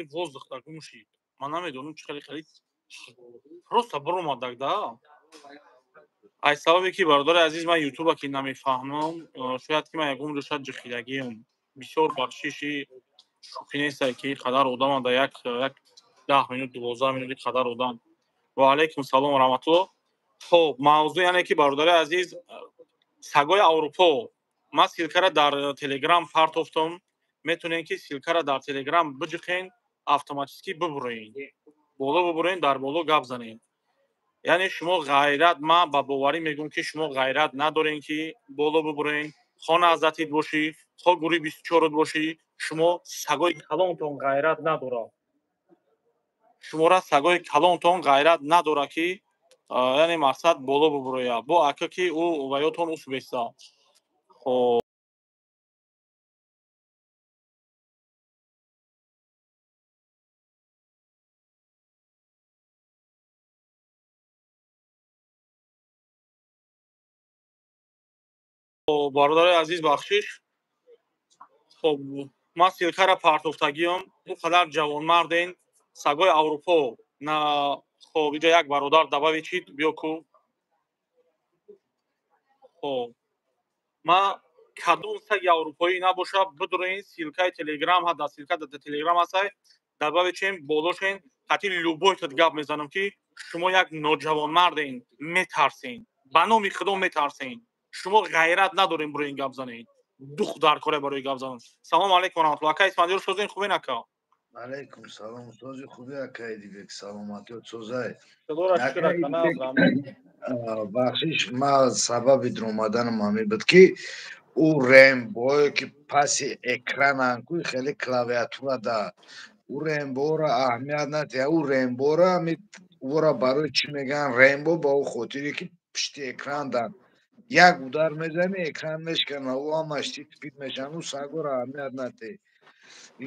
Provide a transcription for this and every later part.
хеле воздух да гум шид. Ман намедонам чӣ хеле хеле просто баромадак да. Ай сабабе ки бародари азиз, ман ютуба ки намефаҳмам, шояд ки ман ягон ҷо шояд ҷихидагиам. Бисёр бахшиши шӯхӣ нестай ки қадар одама да як як 10 минут, 12 минути қадар одам. Ва алайкум салом ва раҳматулло. Хоб, мавзӯъ яъне ки, бародари азиз, сагои Аврупо. Ман ссылка ра дар Телеграм партофтам, метавонем ки ссылка ра дар Телеграм биҷиқен, автоматически бибуроен боло, бибуроен, дар боло гап занем. Яъне шумо ғайрат, ман ба боварӣ мегӯям ки шумо ғайрат надорем ки боло бибуроен. Хо наҳзатид бошӣ, хо гурӯҳи 24-от бошӣ, шумо сагои калонтон ғайрат надорад. Шумора сагои калонтон ғайрат надорад ки яъне мақсад боло бибурояд. Бо ака ки ӯ ваётон усбеста. Хоб, бародари азиз, бахшиш. Хоб, ман ссылка ра партофтагиам. Ӯ қадар ҷавонмарден, сагои Аврупо на. Хоб, иҷа як бародар добавить чид, биё ку. Хоб, ман кадом саги аврупоӣ набоша, бидуроен, ссылка и Телеграм ҳа, дар ссылка дар Телеграм ҳастай, добавить чен, болошен, ҳати любой тат гап мезанам ки шумо як ноҷавонмарден, метарсен, ба номи Худо метарсен. Шумо ғайрат надорем буроин гап занед, дух дар коре барои гап задан. Салому алайкум раҳматулло, ака Исмандиёр, созен, хубен, ака? Алайкум салом, сози, хуби, акаи Дибек, саломатиёт созай? Худоро шукр, ака, нағз. Бахшиш, ма сабаби дуромаданам ҳамин буд ки ӯ рембое ки паси экранан ку, хеле клавиатура да, ӯ ремборо аҳамият натиҳа. Ӯ рембора ами ӯро барои чӣ мегӯянд рембо? Ба ӯ хотире ки пишти экран дан як удар мезанӣ, экран мешкана, ӯ ҳамаш тит-пит мешаванд. Ӯ сагоро аҳамият натиҳ.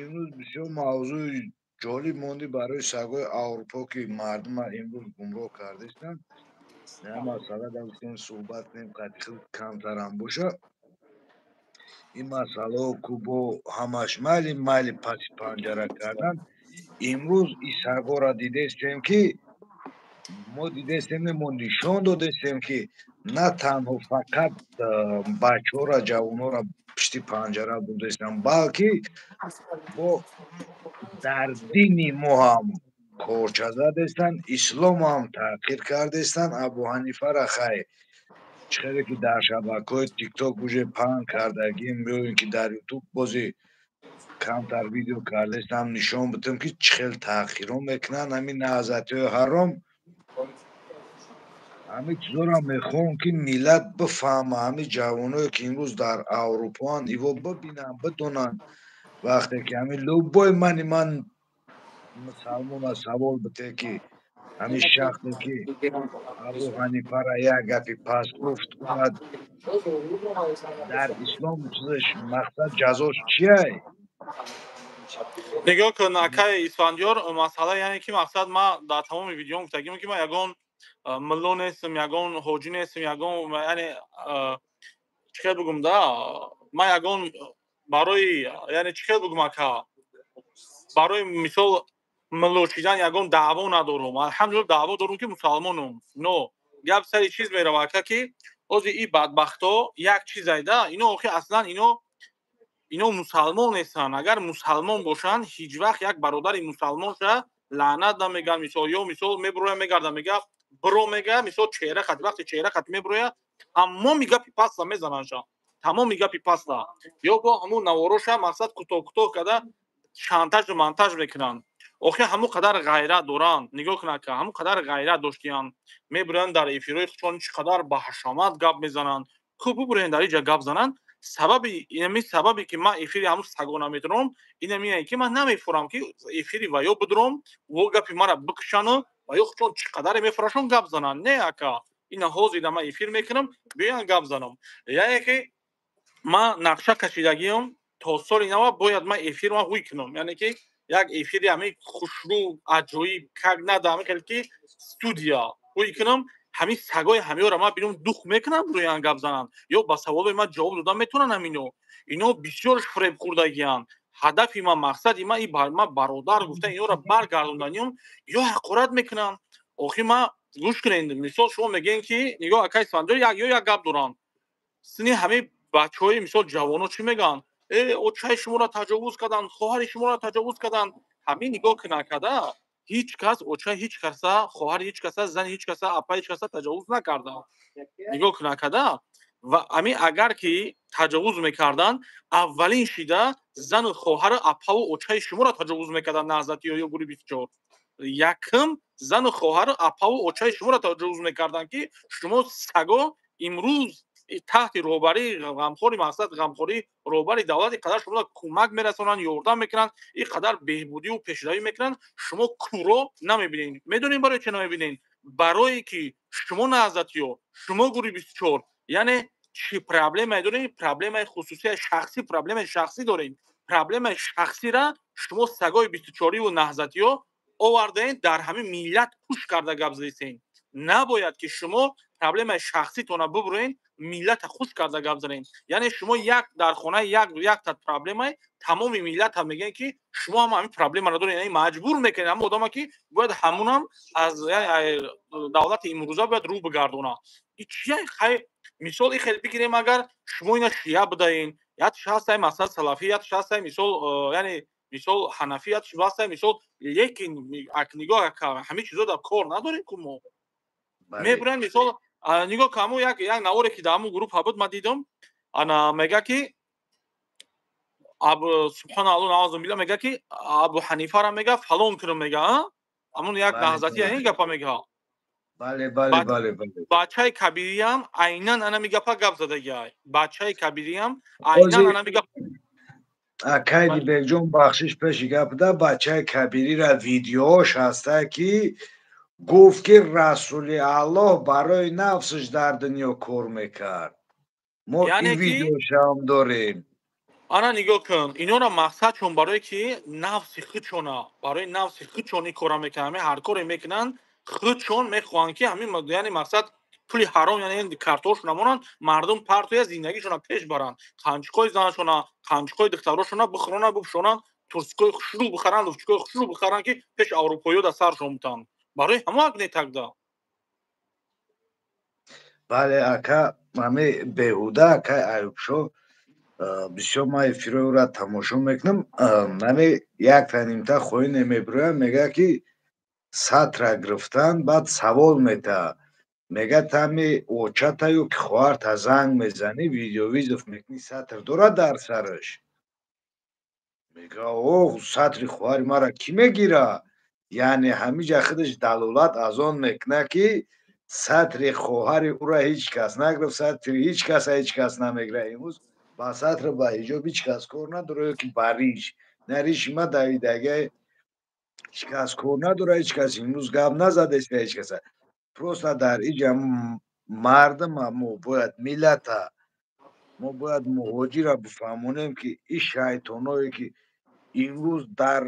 Имрӯз бисёр мавзӯи ҷолиб мондӣ барои сагои Аврупо, ки мардума имрӯз гумроҳ кардастанд. Я масъала да гуфтем суҳбат кунем, қадри худ камтарам боша. Ин масъалао ку бо ҳамаш майли майли паси панҷара кардан. Имрӯз ин сагоро дидестем ки мо дидестем, мо нишон додестем ки на танҳо фақат бачаҳоро, ҷавонҳоро пишти панҷара бурдестанд, балки бо дар дини мо ҳам корча задестанд, ислом ҳам таъқир кардестанд. Абу Ҳанифара хайр, чӣ хеле ки дар шабакаҳои Тикток уже паҳн кардагим ё ин ки дар Ютуб бози камтар видео кардестам, нишон бидем ки чӣ хел таъхирон мекунанд ҳамин наҳзатиҳои ҳаром. Ҳамин чизоро мехоҳам ки миллат бифаҳма, ҳамин ҷавоное ки имрӯз дар Аврупоанд, иво бибинанд, бидонанд. Вақте ки ҳамин любой мани ман мусалмона савол бите ки ҳамин шахсе ки Абу Ҳанифара як гапи паст гуфт, дар ислом чизаш, мақсад, ҷазош чиай? Нигоҳ кун, акаи Исфандиёр, масъала яъне ки мақсад, ман дар тамоми видеом гуфтагим ки ман ягон мулло нестам, ягон ҳоҷӣ нестам, ягон, яъне чӣ хел бигӯм да, ман ягон барои, яъне чӣ хел бигӯм, ака, барои мисол мулло шидан ягон даъво надорум. Алҳамдулилла, даъво дорум ки мусалмонум. Но гап сари чиз мерава, ака, ки ҳозир и бадбахтҳо як чизайда, ино охи аслан ино мусалмон нестанд. Агар мусалмон бошанд, ҳеҷ вақт як бародари мусалмонша лаънат намегӯянд. Мисол, ё мисол мебуроя, мегарда, мега биро, мега, мисол чеҳра хат, вақте чеҳра хат мебуроя, тамоми гапи паста мезанандша, тамоми гапи паста, ё бо ҳамун навороша мақсад кӯтоҳ кӯтоҳ карда шантажу монтаж мекунанд. Охи ҳамун қадар ғайрат доранд, нигоҳ кунад, ка ҳамун қадар ғайрат доштиянд, мебуранд дар эфирҳои худшон, чӣ қадар ба ҳашамат гап мезананд. Хуб, бубурен, дар иҷа гап зананд. Сабаби инами, сабабе ки ман эфири ҳамун саго наметурам, инамие ки ман намефурам ки эфири ва ё бидурам, во гапи мара бикушану ва ё худшон чӣ қадаре мефурашон гап зананд. Не, ака, ина ҳозира ман эфир мекунам, биёян гап занам. Яъне ки ман нақша кашидагиам, то соли нава бояд ман эфирма ҳуй кунам, яъне ки як эфири ҳамин хушрӯ, аҷоиб, как нада, ҳамин хел ки студия ҳуй кунам. Ҳамин сагои ҳамиёро ман бинам, дух мекунам, рӯян гап зананд ё ба саволои ман ҷавоб додан метавонанд. Ҳамино ино бисёр фиреб хӯрдагиянд. Ҳадафи ман, мақсади ман ма бародар гуфтан, инҳоро баргардонданиём ё ҳақорат мекунанд. Охи ма гӯш кунед, мисол шумо мегӯем ки нигоҳ, акай Исфандиёр, ё як гап доранд. Сини ҳамаи бачаҳои, мисол, ҷавоно чӣ мегӯянд? Э, очаи шуморо таҷовуз карданд, хоҳари шуморо таҷовуз карданд. Ҳамин нигоҳ накарда, ҳеҷ кас очаи ҳеҷ каса, хоҳари ҳеҷ каса, зани ҳеҷ каса, апаи ҳеҷ каса таҷовуз накарда. Нигоҳ накарда, ва ҳамин агар ки таҷовуз мекарданд, аввалин шида зану хоҳару апаву очаи шуморо таҷовуз мекарданд. Наҳзатиё ё гурӯҳи 24 якм зану хоҳару апаву очаи шуморо таҷовуз мекарданд, ки шумо саго имрӯз таҳти роҳбарии ғамхори, мақсад, ғамхории роҳбари давлат ин қадар шуморо кӯмак мерасонанд, ёрдам мекунанд, ин қадар беҳбудиву пешравӣ мекунанд, шумо кӯро намебинед. Медонед барои чӣ намебинед? Барое ки шумо наҳзатиё, шумо гурӯҳи 24, яъне чӣ проблемае доред? Проблемаи хусусияи шахсӣ, проблемаи шахсӣ доред. Проблемаи шахсира шумо сагои бистучориву наҳзатиё овардаен, дар ҳамин миллат пӯш карда гап задистен. Набояд ки шумо проблемаи шахситона бубурен, миллата хуш карда гап занед. Яъне шумо як дар хонаи як якта проблемаи тамоми миллата мегӯед, ки шумо ҳам ҳамин проблемаро доред. Яъне маҷбур мекунед ҳамон одама, ки бояд ҳамунам аз давлати имрӯза бояд рӯ бигардонад. Чия? Хай, мисол, и хел бигирем, агар шумо ина шия будаен, ятш ҳастай, масалан, салафӣ, ятш ҳастай, мисол, яъне мисол, ҳанафӣ, ятш ҳастай, мисол. Лекин нигоҳ, ҳамин чизо дар кор надорем ку. Мо мебурем, мисол, нигоҳ, ҳамун як наворе ки дар ҳамун группа буд, ман дидам, ана мега ки, субҳоналло, наузу билла, мега ки Абу Ҳанифара мега фалон кунам, мега, ҳамун як наҳзати ин гапа мега. Бале, бале, бале, бале. Бачаи кабириам айнан анами гапа гап задагиай. Бачаи кабириам айнан анами гап. Акай Дибекҷон, бахшиш, пеши гап да, бачаи кабирира видеош ҳаста, ки гуфт, ки Расули Аллоҳ барои нафсаш дар дунё кор мекард. Мо ин видеошам дорем. Ана нигоҳ кун, инора мақсадшон барое ки нафси худшона, барои нафси худшон ин кора мекунанд. Ҳамин ҳар коре мекунанд, худшон мехоҳанд, ки ҳамин, яъне мақсад, пули ҳаром, яъне картошона монанд, мардум партоя, зиндагишона пеш баранд, қанчиқои занашона, қанчиқои духтарошона бихӯронанд, бипӯшонанд, турсикои хушрӯ бихаранд, луфчикои хушрӯ бихаранд, ки пеш аврупоиё дар саршон бутанд. Барои ҳамон не тогда. Бале, ака, ҳами беҳуда, акай Аюбшо, бисёр ман эфирои ӯра тамошо мекунам. Ҳами якта нимта хоине мебироям, мега, ки сатра гирифтан, баъд савол метаҳад, мега, тами очата ё ки хоҳарта занг мезанӣ, видеовызов мекунӣ, сатр дорад дар сараш? Мега, о, сатри хоҳари мара кӣ мегира? Яъне ҳамиҷа худаш далолат аз он мекунад, ки сатри хоҳари ӯра ҳеҷ кас нагирифт, сатри ҳеҷ каса ҳеҷ кас намегира. Имрӯз ба сатр, ба ҳиҷоб ҳеҷ кас кор надорад, ё ки ба риш, на риши ма давидагиа, ҳеҷ кас кор надорад, ҳеҷ кас имрӯз гап назадест ҳеҷ каса. Просто дар иҷа мардума мо бояд, миллата мо бояд, муҳоҷира бифаҳмонем, ки ин шайтоное, ки имрӯз дар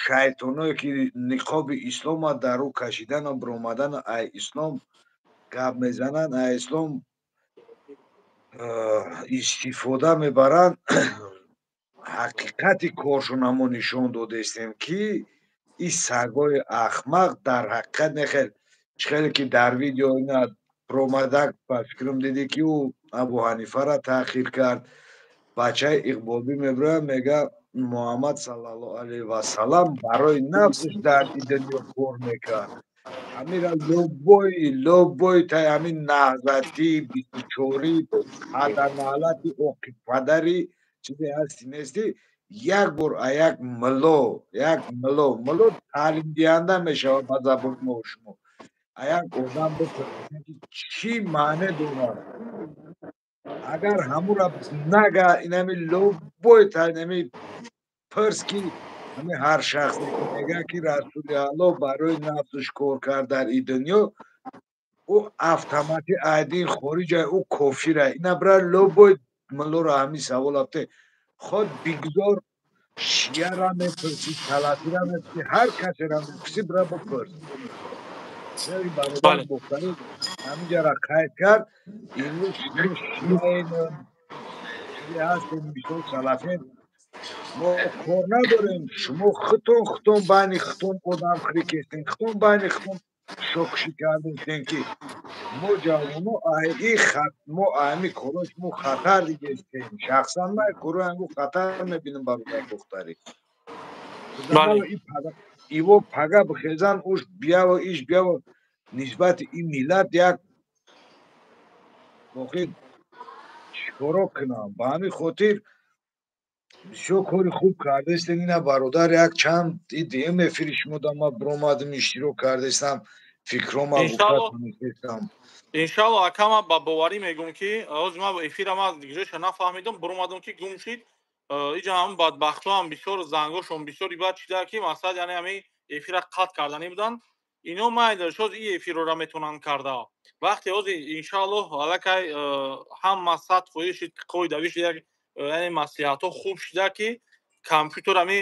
шайтоное, ки ниқоби ислома дар ӯ кашидану биромадану ай ислом гап мезананд, ай ислом истифода мебаранд, ҳақиқати коршона мо нишон додестем, ки ин сагои ахмақ дар ҳақиқат нехел. Хеле ки дар видео ина промадак, ба фикрам, дидӣ, ки ӯ Абу Ҳанифара таъхир кард. Бачаи Иқболбӣ мебирояд, мега, Муҳаммад саллаллоҳу алайҳи васалам барои нафсаш дар ин дунё кор мекард. Ҳамира любой тай ҳамин наҳзатӣ бистучорӣ падарналати оқи падари чизе ҳасти нести, як бор а як мулло, як мулло таълимдиҳанда мешавад ба забони мо шумо, а як одам бипурсед, ки чӣ маъне дорад, агар ҳамура нага, инами любой инами пирс, ки ҳами ҳар шахсе ки мегӯяд, ки Расули Аллоҳ барои нафсаш кор кард дар ин дунё, ӯ автоматӣ аз дин хориҷа, ӯ кофира. Ина бира любой муллоро ҳамин савол афте, худ бигзор шияра мепурсӣ, салафира мепурсӣ, ҳар касера мепурсӣ, бира бипурс. Бародар Бухарӣ ҳаминҷара қайд кард. Имрӯз шумо шияен, чизе ҳастем, мисол, салафен. Мо кор надорем, шумо худтон байни худтон одамхӯрӣ кестен, худтон байни худтон шокшӣ кардем, ки мо ҷавоно ай хат мо ами корҳои шумо хатар дидестем. Шахсан ман корҳои ангу хатар мебинам, бародар Бохтарӣ. Иво пага бихезан, уш бияво, иш бияво, нисбати ин миллат як охир чикоро кунам. Ба ҳамин хотир бисёр кори хуб кардастем ина, бародар. Як чанд дуюм эфири шумо да ма биромадем, иштирок кардастам, фикрома гуфта тонистам. Иншалло, ака, ман ба боварӣ мегӯм, ки ҳозир ман эфира ман ҷояша нафаҳмидам, биромадам, ки гум шид. Иҷа ҳам бадбахтҳо ҳам бисёр зангошон бисёр ибад шида, ки мақсад, яъне ҳамин эфира қатъ карданӣ буданд. Ино майли шоз и эфирора метавонанд карда. Вақте ҳозир, иншааллоҳ, аллакай ҳама 100% шид, қоидави шида, яъне маслиҳатҳо хуб шида, ки компютер ами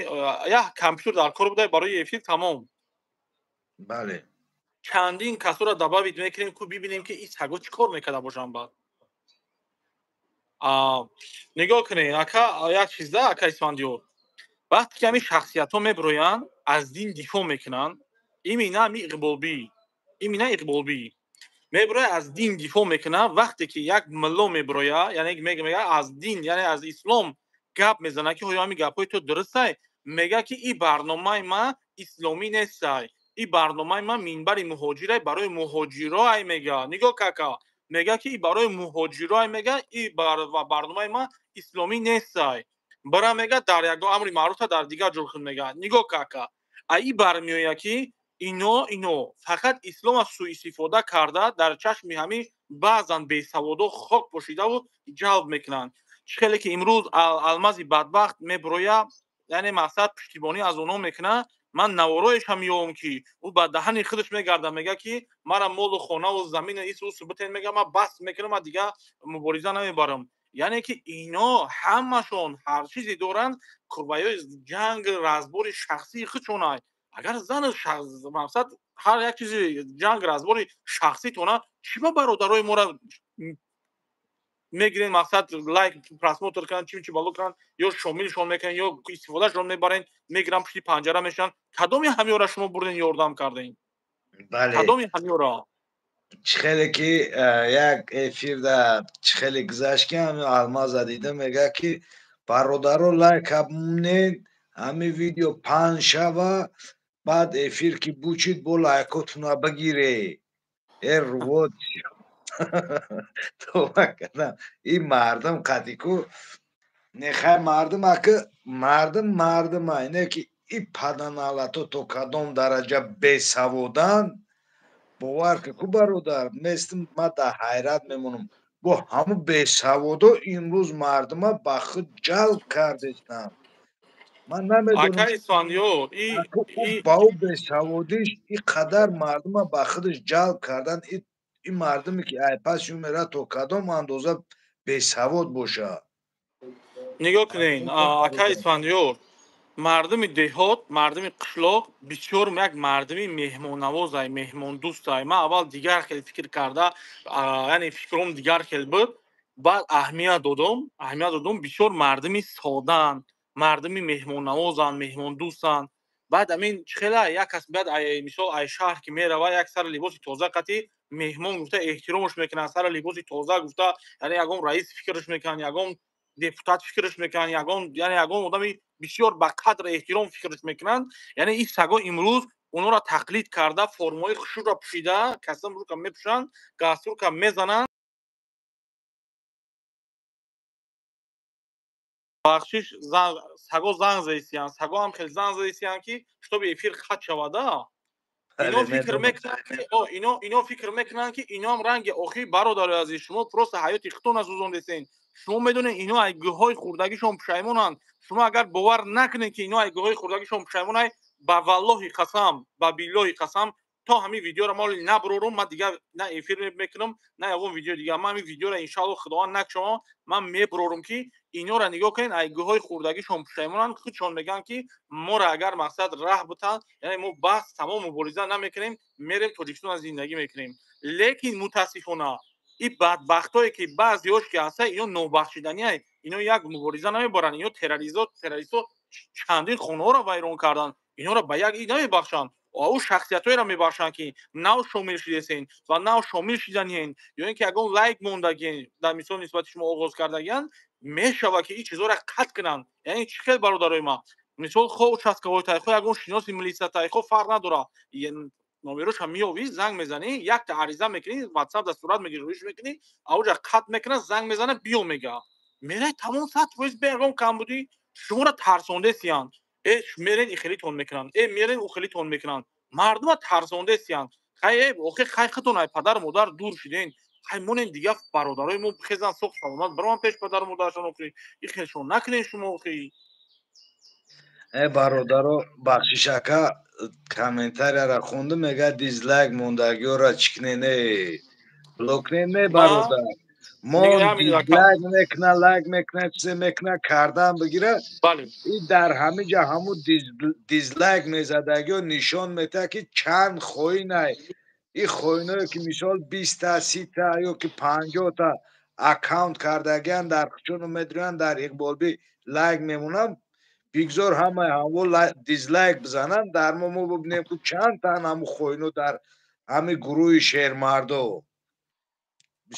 як компютер дар кор буда барои эфир, тамом. Бале. Чандин касоро добавить мекунем, ку бибинем, ки ин саго чӣ кор мекарда бошанд. Баъд нигоҳ кунед, ака, як чизда, ака Исфандиёр, вақте ки ҳамин шахсиятҳо мебироянд, аз дин дифоъ мекунанд, имина ҳами Иқболбӣ, имина Иқболбӣ мебирояд, аз дин дифоъ мекунад. Вақте ки як мулло мебирояд, яъне мега аз дин, яъне аз ислом гап мезанад, ки оё ҳамин гапҳои ту дурустай, мега, ки ин барномаи ман исломӣ нестай, ин барномаи ман минбари муҳоҷирай, барои муҳоҷироай, мега. Нигоҳ, кака, мега, ки ин барои муҳоҷироай, мега, ин барномаи ман исломӣ нестай, бира, мега, дар ягон амри маъруфа дар дигар ҷо кун, мега. Нигоҳ, кака, а ин бармеояд, ки ино фақат ислома суистифода карда, дар чашми ҳамин баъзан бесаводо хок пошидаву ҷалб мекунанд. Чӣ хеле ки имрӯз Алмази бадбахт мебирояд, яъне мақсад пуштибонӣ аз онҳо мекунад. Ман навороешам меёвам, ки ӯ ба даҳани худаш мегарда, мега, ки мара молу хонаву замину ису битен, мега, ман бас мекунам, ман дигар мубориза намебарам. Яъне ки ино ҳамашон ҳар чизе доранд, курбаёи ҷанг разбори шахсии худшонай. Агар зану мақсад ҳар як чизи ҷанг разбори шахситона, чӣ ба бародарои моро мегирен, мақсад лайк, просмотр кунанд, чим чи бало кунанд, ё шомилшон мекунанд, ё истифодашон мебарен, мегиранд, пушти панҷара мешаванд. Кадоми ҳамёра шумо бурден, ёрдам кардем? Кадоми ҳамёра? Чӣ хеле ки як эфирда чӣ хеле гузашт, ки ҳами Алмаза дидам, мега, ки бародаро, лайк абмонед, ҳами видео паҳн шава, баъд эфир ки бучид, бо лайкотуна бигире. Э рувод това кардам. Ин мардум қатику нехай, мардум аки мардум мардума, ине ки и паданалато то кадом дараҷа бесаводанд, бовар ки ку, бародар, местим, ма дар ҳайрат мемонам. Бо ҳамун бесаводо имрӯз мардума ба худ ҷалб кардестанд. Ман намедонам, ба ӯ бесаводиш ин қадар мардума ба худаш ҷалб кардан, ин мардуме ки ай паси ӯ меравад, то кадом андоза бесавод бошад. Нигоҳ кунед, ака Исфандиёр, мардуми деҳот, мардуми қишлоқ бисёр як мардуми меҳмоннавозай, меҳмондӯстай. Ман аввал дигар хел фикр карда, яъне фикром дигар хел буд, баъд аҳамият додум. Бисёр мардуми содаанд, мардуми меҳмоннавозанд, меҳмондӯстанд. Баъд амин чӣ хела як кас баъд, мисол, ай шаҳр ки мерава, як сари либоси тоза қатӣ меҳмон гуфта эҳтиромаш мекунанд, сари либоси тоза гуфта, яъне ягон раис фикраш мекунанд, ягон депутат фикраш мекунанд, ягон, яъне ягон одами бисёр ба қадр эҳтиром фикраш мекунанд. Яъне ин саго имрӯз онҳоро тақлид карда, формаҳои хушрӯро пӯшида, костюм-брюка мепӯшанд, галстука мезананд. Бахшиш, саго занг заисиянд, саго ҳам хеле занг заисиянд, ки чтобы эфир хат шавада. Ино фикр мекунанд, ки ино фикр мекунанд, ки иноам ранги охир. Бародари азиз, шумо просто ҳаёти худтона сӯзондесен. Шумо медонед, ино ай гӯҳҳои хурдагишон пушаймонанд. Шумо агар бовар накунед, ки ино ай гӯҳҳои хурдагишон пушаймонанд, ба валлоҳи қасам, ба биллоҳи қасам, то ҳамин видеоро мо набурорум, ман дигар на эфир мекунам, на ягон видео дигар. Ман ҳамин видеоро, иншаалло, Худованд накшава, ман мебурорум, ки инора нигоҳ кунед, ай гӯҳҳои хурдагишон пушаймонанд. Худшон мегӯянд, ки моро агар мақсад раҳ бутанд, яъне мо баҳс тамом, мубориза намекунем, мерем Тоҷикистон, зиндагӣ мекунем. Лекин мутаассифона ин бадбахтое ки баъзеош ки ҳаста, ино нобахшиданиай, ино як мубориза намебаранд, ино террористо. Чандин хонаҳоро вайрон карданд. Инҳоро ба як ид намебахшанд. Ӯ шахсиятҳоеро мебахшанд, ки нав шомил шудесен ва нав шомил шиданиен, ё ин ки ягон лайк мондагиен, дар мисол нисбати шумо оғоз кардагиянд, мешавад, ки ин чизҳоро қатъ кунанд. Яъне чӣ хел, бародарои ман? Мисол, хо участковой тай, хо ягон шиноси милиса тай, хо фарқ надорад, номероша меёвӣ, занг мезанӣ, якта ариза мекунӣ, ватсап дар сурат мегирӣ, рӯиш мекунӣ, ауҷа қатъ мекунад, занг мезана, биё мега, мерай, тамом, 100% бе ягон камбудӣ. Шуморо тарсондесиянд: э, мерен, ихелитон мекунанд, э, мерен, ухелитон мекунанд. Мардума тарсондесиянд. Хай, э, охи, хай, хитон ай падару модар дур шиден, хай, монен дига. Бародарои мо хезан, соқ саломат бароман пеш падару модарашон. Охи, ихелшон накунен шумо, охи. Э, бародаро, бахшиш, ака, комментарияра хондум, мега: «Дизлайк мондагиёра чӣ кунене, блок кунене?» Бародар, мо дизлайк мекуна, лайк мекуна, чизе мекуна, кардан бигира. И дар ҳамин ҷа ҳамун дизлайк мезадагиё нишон метаҳад, ки чанд хоинай. И хоиное, ки мисол 20-та, 30-та ё ки 50-та аккаунт кардагиан, дар чуну медироянд, дар Иқболбӣ лайк мемонанд. Бигзор ҳамаи ҳамво дизлайк бизананд, дар мо бибинем, ки чанд тан ҳамун хоино дар ҳамин гурӯҳи шермардо.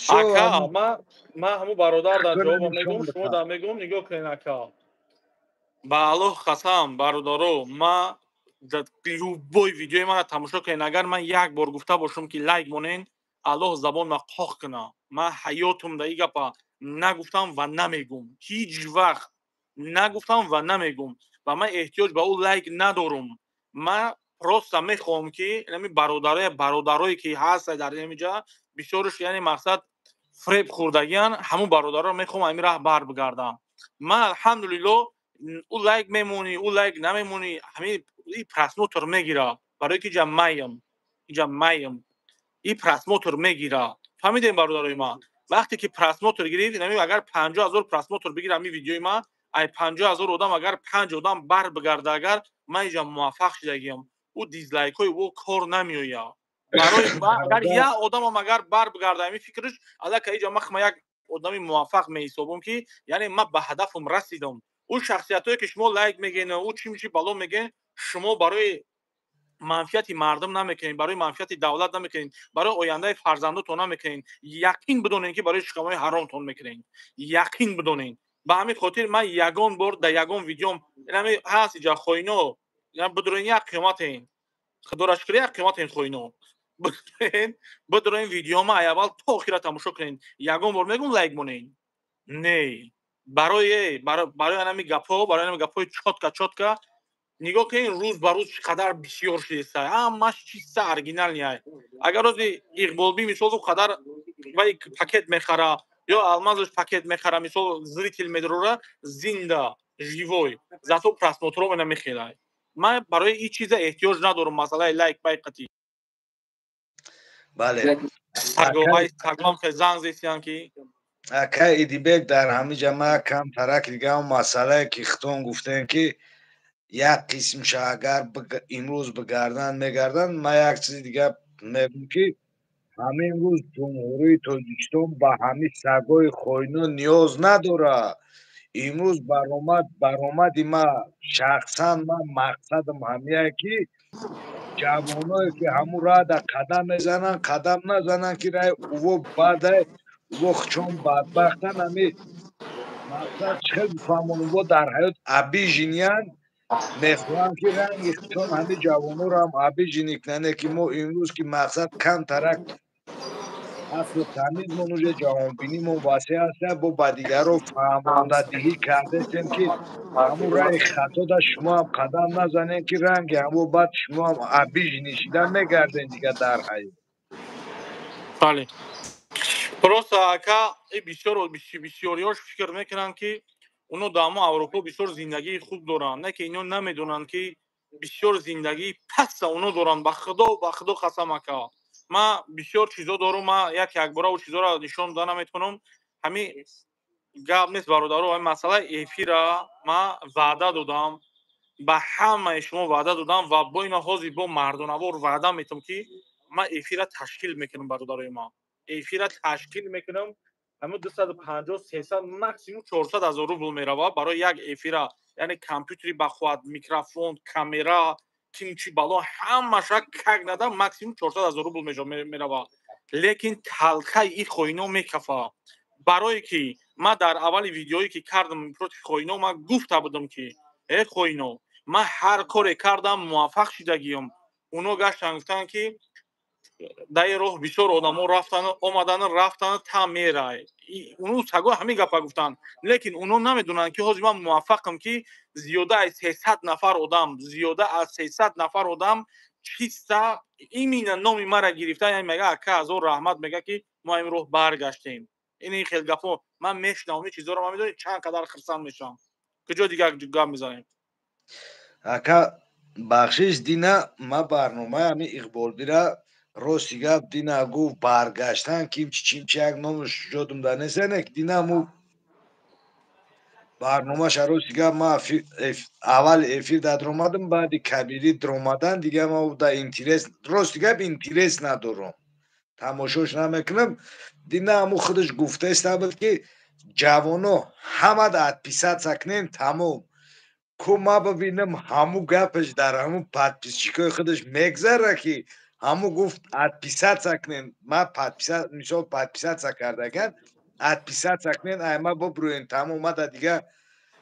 Ака, ман ҳамун бародар дар ҷавобам мегӯм, шумо дар мегӯм. Нигоҳ кунед, ака, ба Аллоҳ қасам, бародаро, ма любой видеои мана тамошо кунед, агар ман як бор гуфта бошам, ки лайк монен, Аллоҳ забонма қоқ куна. Ман ҳаётум да и гапа нагуфтам ва намегум, ҳеҷ вақт нагуфтам ва намегум. Ва ман эҳтиёҷ ба ӯ лайк надорум. Ман просто мехоҳам, ки ами бародарое, ки ҳаст дар инҷа, бисёрш, яъне мақсад, фреб хӯрдагиян, ҳамун бародаро мехоҳам ами раҳ бар бигардам. Ман, алҳамдулилло, ӯ лайк мемонӣ, ӯ лайк намемонӣ, ҳамин и просмотр мегира, барое ки иҷа маям, иҷа маям, и просмотр мегира. Фаҳмидем, бародарои ман? Вақте ки просмотр гирифт, агар 50 000 просмотр бигира ҳамин видеои ман, ай 50 000 одам агар панҷ одам бар бигарда, агар ман иҷа муваффақ шудагиям, ӯ дизлайкҳои ӯ кор намеояд. Барои агар як одамам агар бар бигарда ҳамин фикраш, аллакай иҷа ман як одами муваффақ меҳисобам, ки яъне ман ба ҳадафам расидам. Ӯ шахсиятҳое, ки шумо лайк мегӯен, ӯ чи чи бало мегӯен, шумо барои манфиати мардум намекунед, барои манфиати давлат намекунед, барои ояндаи фарзандотон намекунед. Яқин бидонед, ки барои шикамҳои ҳаромтон мекунед, яқин бидонед. Ба ҳамин хотир ман ягон бор дар ягон видеом ҳами ҳаст, иҷа хоино бидурен, як қиёматен, худоро шукр, як қиёматен. Хоино, бидурен, бидурен, видеома ай аввал то охира тамошо кунед. Ягон бор мегум лайк монед? Не. Барои анами гапҳо, барои анами гапҳои чётко, чётко нигоҳ кунед, рӯз ба рӯз чӣ қадар бисёр шудеста, ҳамаш чиста оригинальный. Агар рози Иқболбӣ, мисол, қадар вай пакет мехара ё Алмазош пакет мехара, мисол, зритель медорора зинда, живой, зато просмотрҳо мена мехелай. Ман барои ин чиза эҳтиёҷ надорам, масъалаи лайк пайқати. Бале. Занг зесиян, ки Ака Идибек, дар ҳамин ҷа ман камтарак дигам масъалае, ки хитон гуфтем, ки як қисмша агар имрӯз бигарданд, мегарданд. Ман як чизи дига мегӯм, ки ҳамин рӯз Ҷумҳурии Тоҷикистон ба ҳамин сагои хоино ниёз надорад. Имрӯз баромади ма шахсан, ман мақсадам ҳамияе, ки ҷавоное, ки ҳамун рада қадам мезананд, қадам назананд, ки рай уво бадай, уво чон бадбахтан. Ҳами мақсад чӣ хел бифаҳмон, уво дар ҳаёт обиженный янд, мехоҳам, ки ранги чон ҳами ҷавонорам обиженный кунане, ки мо имрӯз, ки мақсад, камтарак ақлу тамизмон, уже ҷаҳонбинимон васеъ аст, бо ба дигарро фаҳмондадиҳӣ кардастем, ки ҳамун раи хатода шумоам қадам назанем, ки ранги ҳамо баъд шумоам обиженный шида мегардем дига дар ҳаёт. Бале, просто, ака, бисёр бисёриёш фикр мекунанд, ки оно дар ҳамо Аврупо бисёр зиндагии хуб доранд. Не, ки ино намедонанд, ки бисёр зиндагии паста оно доранд. Ба Худо, ба Худо қасам, ака, ман бисёр чизо дорум, ман як якбора ӯ чизоро нишон дода наметавонам. Ҳамин гап нест, бародаро, ҳамин масъалаи эфира ман ваъда додам, ба ҳамаи шумо ваъда додам ва бо ина ҳозир бо мардонавор ваъда метавам, ки ман эфира ташкил мекунам. Бародарои ман, эфира ташкил мекунам. Ҳамин 250, 300, максимум 400 000 рубл мерава барои як эфира. Яъне компютери бахуват, микрофон, камера, кимчи бало, ҳамаша как нада максимум 400 000 рубл мерава. Лекин талхаи и хоино мекафа. Барое ки ман дар аввали видеое ки кардам против хоино, ман гуфта будам ки э хоино, ман ҳар коре кардам муваффақ шидагиём. Уно гаштан гуфтанд ки дар ин роҳ бисёр одамо рафтану омадану рафтану та мерай. Уно саго ҳамин гапа гуфтанд, лекин уно намедонанд ки ҳозир ман муваффақам, ки зиёда аз 300 нафар одам, зиёда аз 300 нафар одам чиста именно номи мара гирифта, яъне мега ака ҳазор раҳмат, мега ки мо ин роҳ баргаштем. Ин ин хел гапо ман мешунавам, ин чизоро ман медонӣ чанд қадар хирсанд мешавам. Куҷо дигар гап мезанем? Ака бахшиш, дина ма барномаи ҳамин Иқболдира, рости гап, дина гуфт баргаштан кимчи чимчи як номаш ҷодум да несенек, дина му барномаша, рости гап, ма аввал эфир да дромадам, баъди кабири дромадан дига ма да интерес, рости гап, интерес надорам, тамошош намекунам. Дина ҳаму худаш гуфтаиста буд ки ҷавоно ҳама да отписаться кунем, тамом. Ку ма бибинам ҳаму гапаш дар ҳаму подписчикои худаш мегзара, ки ҳаму гуфт отписаться кунем, ма мисол подписаться кардаган, отписаться кунем, ай ма бубурӯем, тамом, ма да дига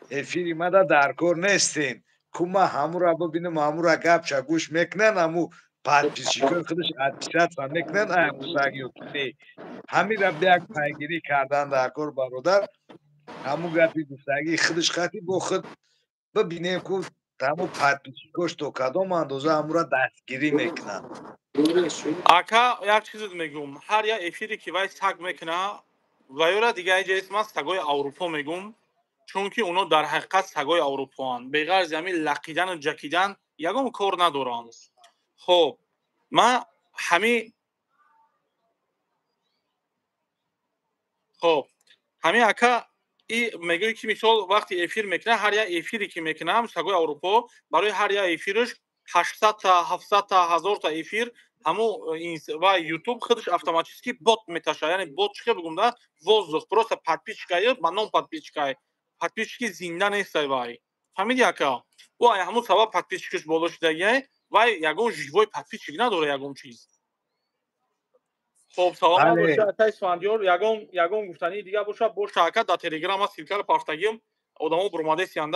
эфири ма да дар кор нестем. Ку ма ҳамура бибинам, ҳамура гапша гӯш мекунан, ҳаму подписчикои худаш отписаться мекунан, ай ҳаму саг ё ки не. Ҳамира як пайгирӣ кардан дар кор, бародар, ҳаму гапи гуфтагии худаш хати бо худ бибинем, ку ҳаму подписчикош то кадом андоза ҳамура дастгирӣ мекунанд. Ака, як чизет мегӯм, ҳар як эфире ки вай саг мекуна, ваёра дига иҷа ман сагои Аврупо мегӯм, чунки оно дар ҳақиқат сагои Аврупоанд. Беғарзи ҳамин лақидану ҷакидан ягон кор надоранд. Хоб, ман ҳами хоб ҳамин ака и мегӯй ки мисол вақте эфир мекуна, ҳар як эфире ки мекунам, сагои Аврупо барои ҳар як эфираш 800-та, 700-та, 1000-та эфир ҳаму ва YouTube худаш автоматически бот меташа. Яъне бот чӣ бигӯм да, воздух просто подписчикай ба ном подписчикай, подписчики зинда нестай вай. Фаҳмиди ака? Ӯ ай ҳамун сабаб подписчикаш боло шудагиай, вай ягон живой подписчик надора, ягон чиз. Хоб, саломат бошед ака Исфандиёр, ягон гуфтании дигар боша, боша ака, дар телеграма ссылкаро пафтагим, одамо буромадесиянд.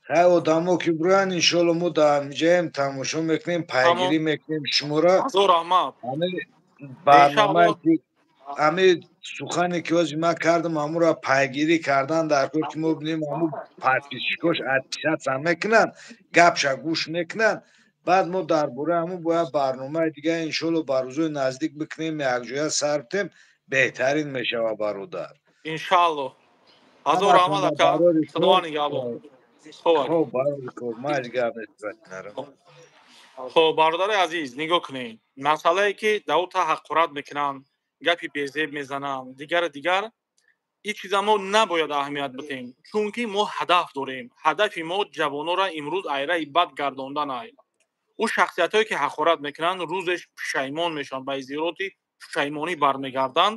Хай, одамо ки буроянд, иншолло мо дар ҳамиҷаем, тамошо мекунем, пайгирӣ мекунем шуморо. Ҳазор раҳмат. Барномае ки ҳами сухане ки ҳозир ман кардам, ҳамуро пайгирӣ кардан дар кор, ки мо бинем ҳаму подписчикош отписаться мекунанд, гапша гӯш мекунанд, баъд мо дар бораи ҳамун бояд барномаи дига иншолло ба рӯзои наздик бикунем, якҷоя сар битем, беҳтарин мешавад, бародар. Иншалло. Ҳазор раҳмат ака, худо нигаҳбон. Хоб, барори кор, ман гап нестам. Хоб, бародари азиз, нигоҳ кунед, масъалае ки давта ҳақорат мекунанд, гапи безеб мезананд, дигару дигар, ин чиза мо набояд аҳамият бидиҳем, чунки мо ҳадаф дорем. Ҳадафи мо ҷавонора имрӯз айраи бад гардондан ай. Ӯ шахсиятҳое ки ҳақорат мекунанд, рӯзеш пушаймон мешаванд, ба изҳироти пушаймонӣ бармегарданд.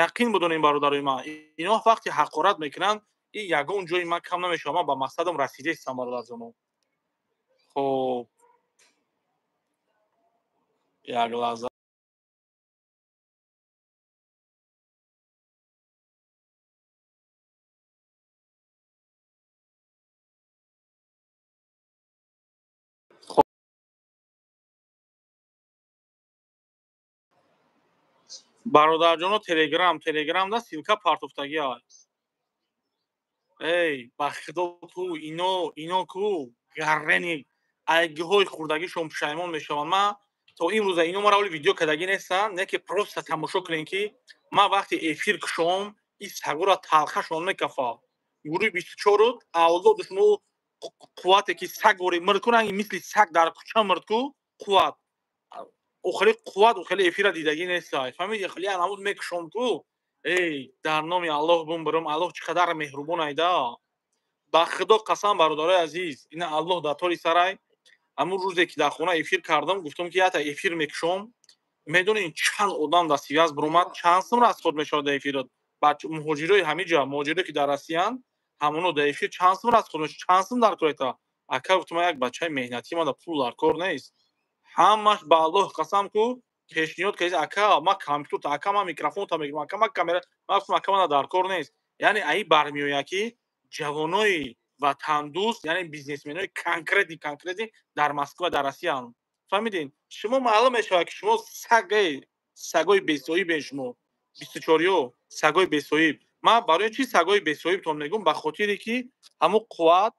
Яқин бидонем, бародарои ман, ино вақте ҳақорат мекунанд, ин ягон ҷои ман кам намешавад, ман ба мақсадам расидаистам, бародарҷоно. Хоб, як лаҳза. Бародарҷоно, телеграмда ссылка партофтагӣ ай. Эй, ба худо ку ино ку гаррени айгиҳои хурдагишон пушаймон мешаванд. Ман то имрӯза ино мара оли видео кардагӣ нестам, не ки просто тамошо кунем, ки ман вақте эфир кушом, ин сагора талхашон мекафа. Гурӯҳи 24 авлодушну қуввате ки саг вори мирд ку, ранги мисли саг дар кӯча мирд ку, қувват охири қувват охири эфира дидагӣ нестай. Фаҳмиди? Хеле анамуд мекушом ку. Эй, дар номи Аллоҳ бумбирам, Аллоҳ чӣ қадар меҳрубон айда. Ба худо қасам, бародарои азиз, ина Аллоҳ дар тори сарай. Ҳамун рӯзе ки дар хона эфир кардам, гуфтам ки ята эфир мекушом. Медонед чанд одам дар связь буромад, чанд сум расход мешавад дар эфирот? Муҳоҷирои ҳамиҷа, муҳоҷиро ки дар Россиянд, Ҳамоно дар эфир чанд сум расход мешавад, чанд сум дар кор эта? Ака, гуфтам, ман як бачаи меҳнатӣ, ман пул дар кор нест. Ҳамаш ба Аллоҳ қасам ку, пешниҳод кардед: ака, ман компютер, ака, ман микрофонта мегирам, ака, ман камера. Ман гуфтам: ака, мана дар кор нест. Яъне аи бармеояд, ки ҷавонои ватандӯст, яъне бизнесменои конкретный дар Москва, дар Россияанд. Фаҳмидед? Шумо маълум мешавад, ки шумо саге, сагои бесоҳибен. Шумо 24-ё сагои бесоҳиб. Ман барои чӣ сагои бесоҳибтон мегӯм? Ба хотире ки ҳамун Қувват,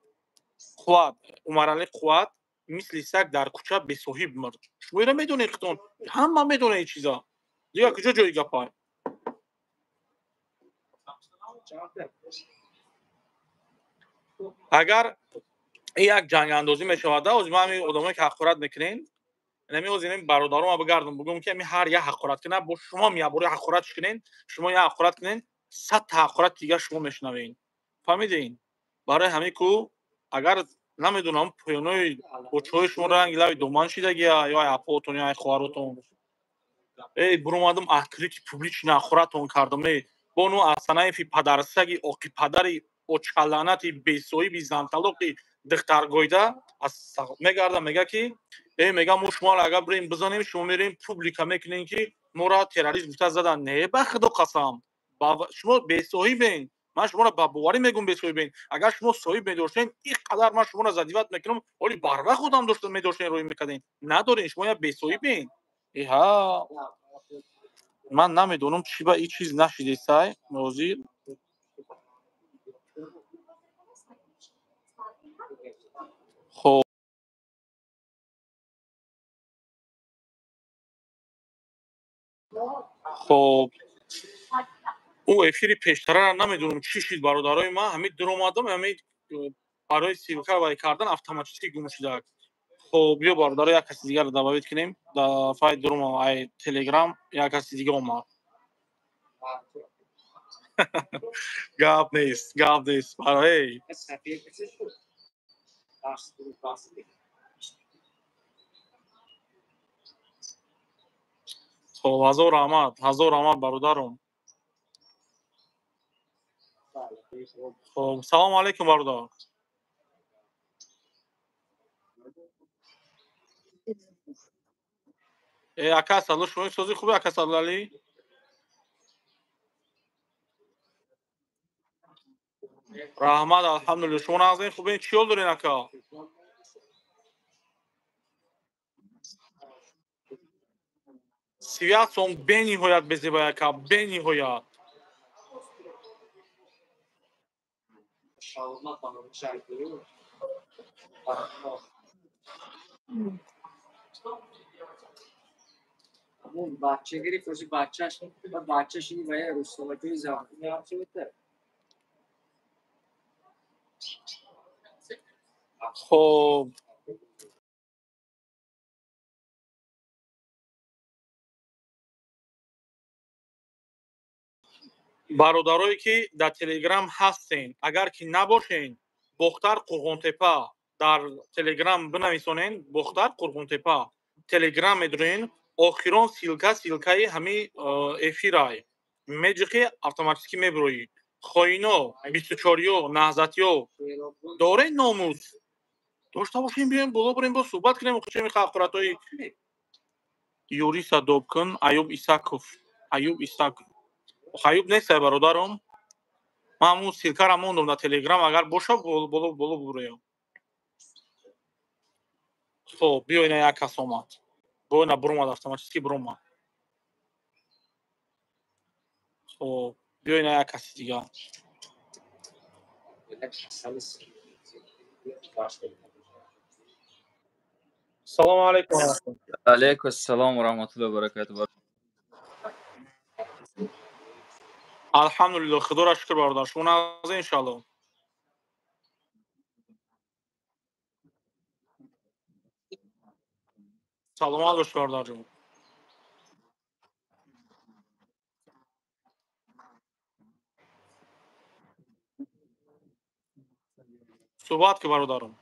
Умаралӣ Қувват, мисли саг дар кӯча бесоҳиб мурд. Шумо иро медонед худтон, ҳама медонед ин чиза. Дигар куҷо ҷои гапа? Агар як ҷангандозӣ мешавад, ҳозир ман ҳамин одамое ки ҳақорат мекунен, нами ҳозир ин бародарома бигардум, бигӯм, ки ами ҳар як ҳақорат кунад, бо шумом як бори ҳақорат кунен, шумо як ҳақорат кунен, 100-та ҳақорат дигар шумо мешунавед. Фаҳмидед? Барои ҳамин ку, агар намедонам, поёнои очҳои шумо ранги лави доман шидагия, ё ай апотон, ё ай хоҳаротон. Эй, буромадам, открытый, публично ҳақоратон кардам. Эй, бону Асанаеви падарсаги оқи падари очаланати бесоҳиби занталоқи духтаргойда мегарда, мега ки э, мега, мо шуморо агар бирем бизанем, шумо мерем публика мекунем, ки моро террорист гуфта задан. Не, ба худо қасам, шумо бесоҳибен. Ман шуморо ба боварӣ мегӯм, бесоҳибен. Агар шумо соҳиб медоштен, ин қадар ман шуморо задевать мекунам, оли барвақт одам медоштен, рӯй мекарден. Надорен, шумо як бесоҳибен. Эҳа, ман намедонам, чӣ ба ин чиз нашидесай ҳозир. Хоб, ӯ эфири пештарара намедонам, чӣ шид, бародарои ман. Ҳамин дуромадам, ҳамин барои ссылка вай кардан автоматически гум шудак. Хоб, биё, бародаро, як каси дигарро добавить кунем. Дафъаи дурума ай Телеграм як каси дига омад. Гап нест, гап нест. Эй, хоб, ҳазор раҳмат, ҳазор раҳмат, бародаром. Хоб, салому алайкум, бародар. Э, ака Асадулло, шумо сози хубе, ака Асадуллоалӣ? Раҳмат, алҳамдулилла. Шумо нағзин, хубен? Чӣ ҳол дорен, ака? Связь-сон бениҳоят безебай, ака, бениҳоят. Бача гирифт, бачаш, бачаш рустовакои завқи. Хоб, бародарое ки дар Телеграм ҳастен, агар ки набошен, Бохтар Қурғонтепа дар Телеграм бинависонен. Бохтар Қурғонтепа Телеграм медурен, охирон ссылка, ссылка-и ҳамин эфирай меҷиқи, автоматически мебироӣ. Хоино, 24-ё, наҳзатиё, дорен номус дошта бошем, биёем боло, бурем, бо суҳбат кунем. Хушеми ҳақоратҳои юриста доб кун. Аюб Исаков, Аюб Исаков, Аюб нестай, бародаром. Ман ҳамун ссылка-ра мондум дар Телеграм, агар боша, боло боло буроям. Хоб, биё, ина як кас омад. Боина буромад, автоматически буромад. Хоб, биё, ина як каси дигар. Салому алайкум. Алайкум ассалом ва раҳматуллоҳи ва баракатуҳ. Алҳамдулилло, худоро шукр, бародар. Шумо нағз, иншалло? Саломат бош, бародарҷон. Суҳбат ки, бародарам.